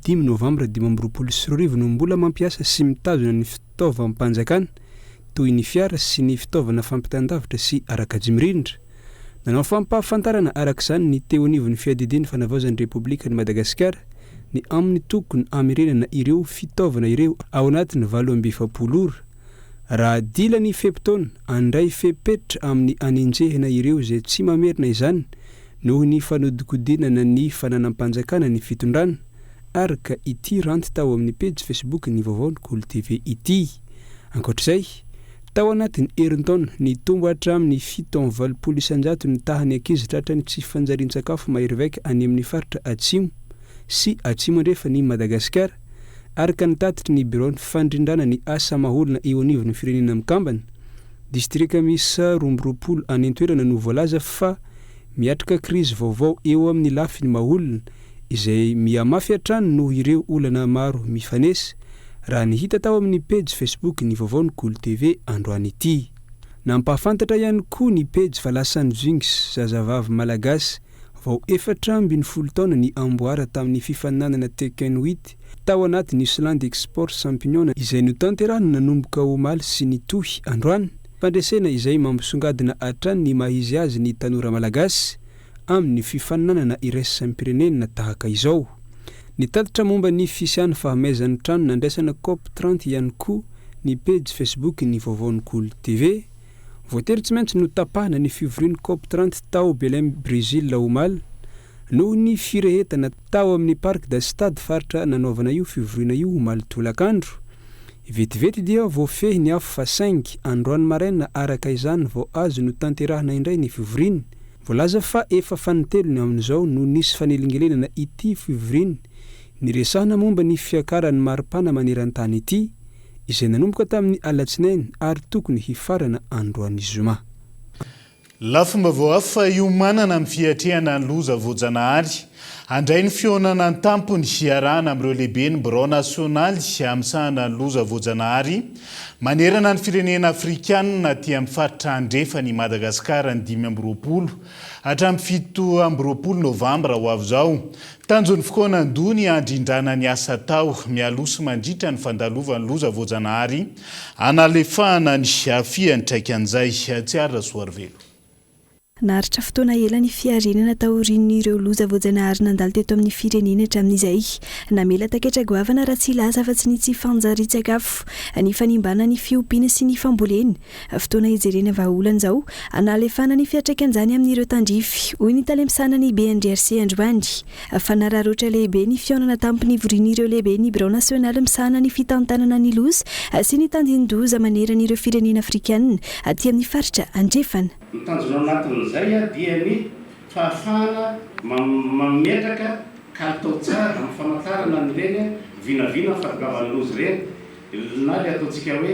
dimy novambra 2025 no mbola mampiasa sy mitazona ny fitaovam-panjakana toy ny fiara sy ny fitaovana fampitan-davitra sy ara-kajimirindra. Nanao fampahafantarana araka izany ny teo anivon'ny Fiadidian'ny Fanavaozan'ny Repoblikan'i Madagasikara ny amin'ny tokony hamerenana ireo fitaovana ireo ao anatin'ny 48 ora. Raha dila ny fe-potoana, handray fepetra amin'ny hanenjehana ireo izay tsy mamerina izany Noho ny fanodinkodinana ny fananam-panjakana ny fitondrana, araka ity ranty tao amin'ny pejy Facebook ny vaovaon'ny Kolo TV ity. Ankoatra izay, tao anatin'ny herintaona, nitombo hatramin'ny 87% ny tahan'ny ankizy tratran'ny tsy fanjarian-tsakafo mahery vaika any amin'ny faritra Atsimo sy Atsimo Andrefan'i Madagasikara, araka ny tatitry ny Biraon'ny fandrindrana ny asa maha-olona eo anivon'ny Firenena Mikambana. Distrika miisa 22 any an-toerana no voalaza fa miatrika krizy vaovao eo amin'ny lafiny maha-olona, izay mihamafy hatrany noho ireo olana maro mifanesy, raha ny hita tao amin'ny pejy Facebook ny vaovaon'ny Kolo TV androany ity. Nampahafantatra ihany koa ny pejy fa lasan'i Jinx, zazavavy malagasy vao 14 taona ny amboara tamin'ny fifaninanana Tekken 8 tao anatin'ny Island Export Championnat izay notanterahina nanomboka omaly sy nitohy androany. Fandresena izay mampisongadina hatrany ny maha izy azy ny tanora malagasy amin'ny fifaninanana iraisam-pirenena tahaka izao. Nitatitra momba ny fisian'ny fahamaizan'ny trano nandraisana Cop 30 ihany koa ny pejy Facebook ny Vaovaon'ny Kolo TV. Voatery tsy maintsy notapahana ny fivorian'ny Cop 30 tao Belém Brésil omaly noho ny firehetana tao amin'ny Parque das Stade faritra nanaovana io fivoriana io omaly tolakandro. Vetivety dia voafehy ny afo fa saingy androany maraina araka izany vao azo notanterahina indray ny fivoriana. Voalaza fa efa fanintelony amin'izao no nisy fanelingelenana ity fivoriana niresahana momba ny fiakaran'ny maripana maneran-tany ity, izay nanomboka tamin'ny alatsinainy ary tokony hifarana androany zoma. Lafim-baovao hafa iomanana amin'ny fiatrehana ny loza voajanahary. Handray ny fihaonana an-tampony hiarahana amin'ireo lehiben'ny birao nasionaly misahana ny loza voajanahary manerana ny firenena afrikanina aty amin'ny faritra andrefan'i Madagasikara ny 25 hatramin'ny 27 novambra ho avy izao. Tanjon'ny fikaonan-doha ny handrindrana ny asa atao mialoha sy mandritra ny fandalovan'ny loza voajanahary hanalefahana ny fiantraikan'izay. Tsiary Rasoarivelo. Naharitra fotoana ela ny fiarenana taorian'ireo loza voajanahary nandalo teto amin'ny firenena hatramin'izay. Namela taketra goavana raha tsy hilaza afa-tsy ny tsy fanjarian-tsakafo, ny fanimbana ny fiompiana sy ny fambolena. Fotoana hijerena vahaolana izao hanalefahana ny fiantraikan'izany amin'ireo tandrify, hoy ny tale misahana ny BNGRC androany. Fanararaotra lehibe ny fihaonana tampony ivorian'ireo lehiben'ny birao nasionaly misahana ny fitantanana ny loza sy ny tandindoza manerana ireo firenena afrikanina aty amin'ny faritra andrefana. Ny tanjona ao anatin'izay dia ny fahafahana mametraka kalitao tsara amin'ny famantarana an'ireny vinavina fahatongavan'ny loza ireny na ilay ataontsika hoe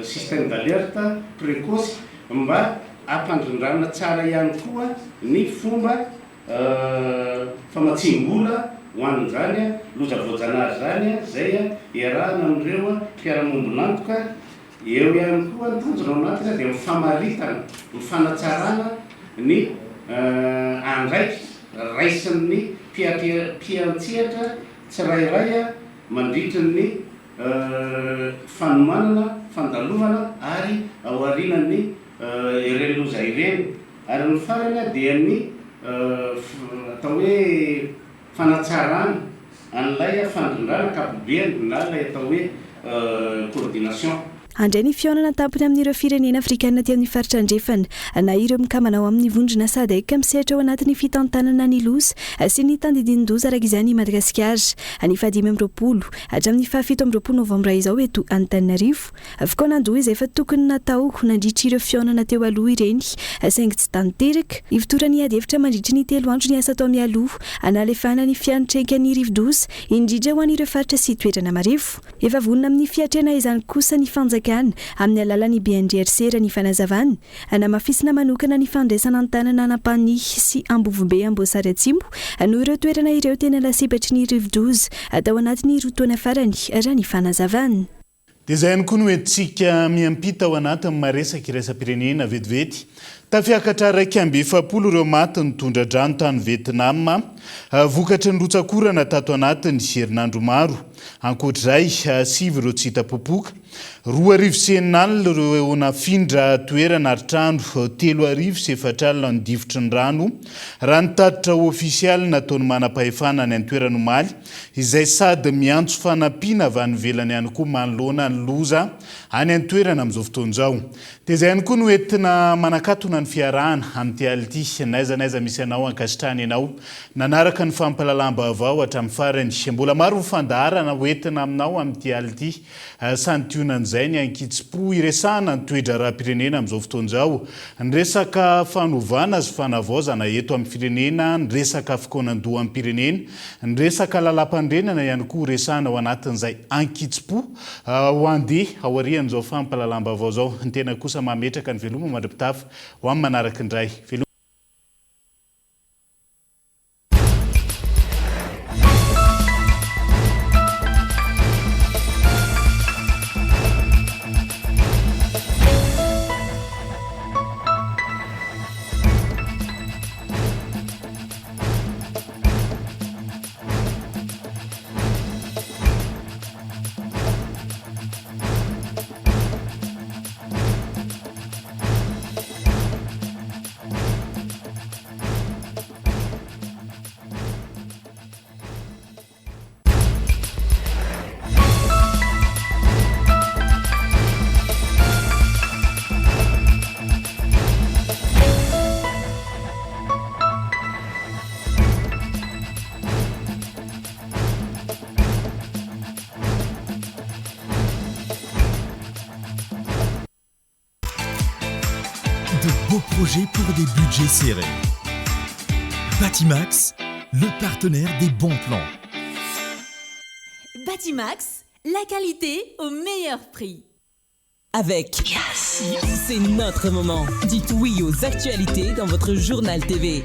système d'alerte précoce mba hampandrindrana tsara ihany koa ny fomba famatsiam-bola ho an'izany loza voajanahary izany izay iarahana amin'ireo mpiara-miombon'antoka. Eo ihany koa ny tanjona ao anatiny dia ny famaritana, ny fanatsarana ny andraikitra raisin'ny mpiantsehatra tsirairay mandritry ny fanomanana, fandalovana ary aorianan'ny ireny loza ireny. Ary ny farany dia ny atao hoe fanatsarana an'ilay fandrindrana ankapobeny na ilay atao hoe coordination. Handray ny fihaonana an-tampony amin'ireo firenena afrikanina aty amin'ny faritra andrefana na ireo mikambana ao amin'ny vondrona Sadec misehatra ao anatin'ny fitantanana ny loza sy ny tandidinin-doza araka izany i Madagasikara ny fahadimy amby 20 hatramin'ny fahafito amby 20 novambra izao eto Antananarivo. Fikaonan-doha izay efa tokony natao nandritra ireo fihaonana teo aloha ireny saingy tsy tanteraka. Ifotoran'ny ady hevitra mandritry ny telo andro ny asa atao mialoha hanalefahana ny fiantraikan'ny rivodoza indrindra ho an'ireo faritra sy toerana marefo. Efa vonona amin'ny fiatrehana izany kosa ny fanjakana amin'ny alalan'ny BNGRC raha ny fanazavana. Namafisina manokana ny fandraisana an-tanana an'Ampanihy sy Ambovombe Amboasary Atsimo noho ireo toerana ireo tena lasibatry ny rivodoza tao anatin'ny roa taona farany raha ny fanazavana. Dia izay ihany koa no entintsika miampita ao anatin'ny maresaka iraisam-pirenena vetivety. Tafiakatra 41 ireo maty nitondra-drano tany Vietnam vokatry ny rotsak'orana tato anatin'ny herinandro maro. Ankoatr'izay, sivy ireo tsy hita popoka, 620 ireo nafindra toerana ary trano 4004 nodifotry ny rano, raha ny tatitra ofisialy nataon'ny manam-pahefana any an-toerana omaly, izay sady miantso fanampiana avy any ivelany ihany koa manoloana ny loza any an-toerana amin'izao fotoana izao. Dia izay ihany koa no entina manakatona ny fiarahana amin'ity alina ity. N'aiza n'aiza misy anao, ankasitrahana ianao nanaraka ny fampahalalam-baovao hatramin'ny farany. Mbola maro ny fandaharana ho entina aminao amin'ity alina ity. Santionan'izay ny ankitsim-po iresahana ny toe-draharaham-pirenena amin'izao fotoana izao, ny resaka fanovana sy fanavaozana eto amin'ny firenena, ny resaka fikaonandoham-pirenena, ny resaka lalàmpanorenana ihany koa ho resahana ao anatin'izay ankitsim-po. Ho andeha aorian'izao fampahalalam-baovao izao. Ny tena kosa mametraka ny veloma mandra-pitafa ho amin'ny manaraka indray. Veloma. beaux projets pour des budgets serrés. Batimax, le partenaire des bons plans. Batimax, la qualité au meilleur prix. Avec Yes. C'est notre moment. Dites oui aux actualités dans votre journal TV.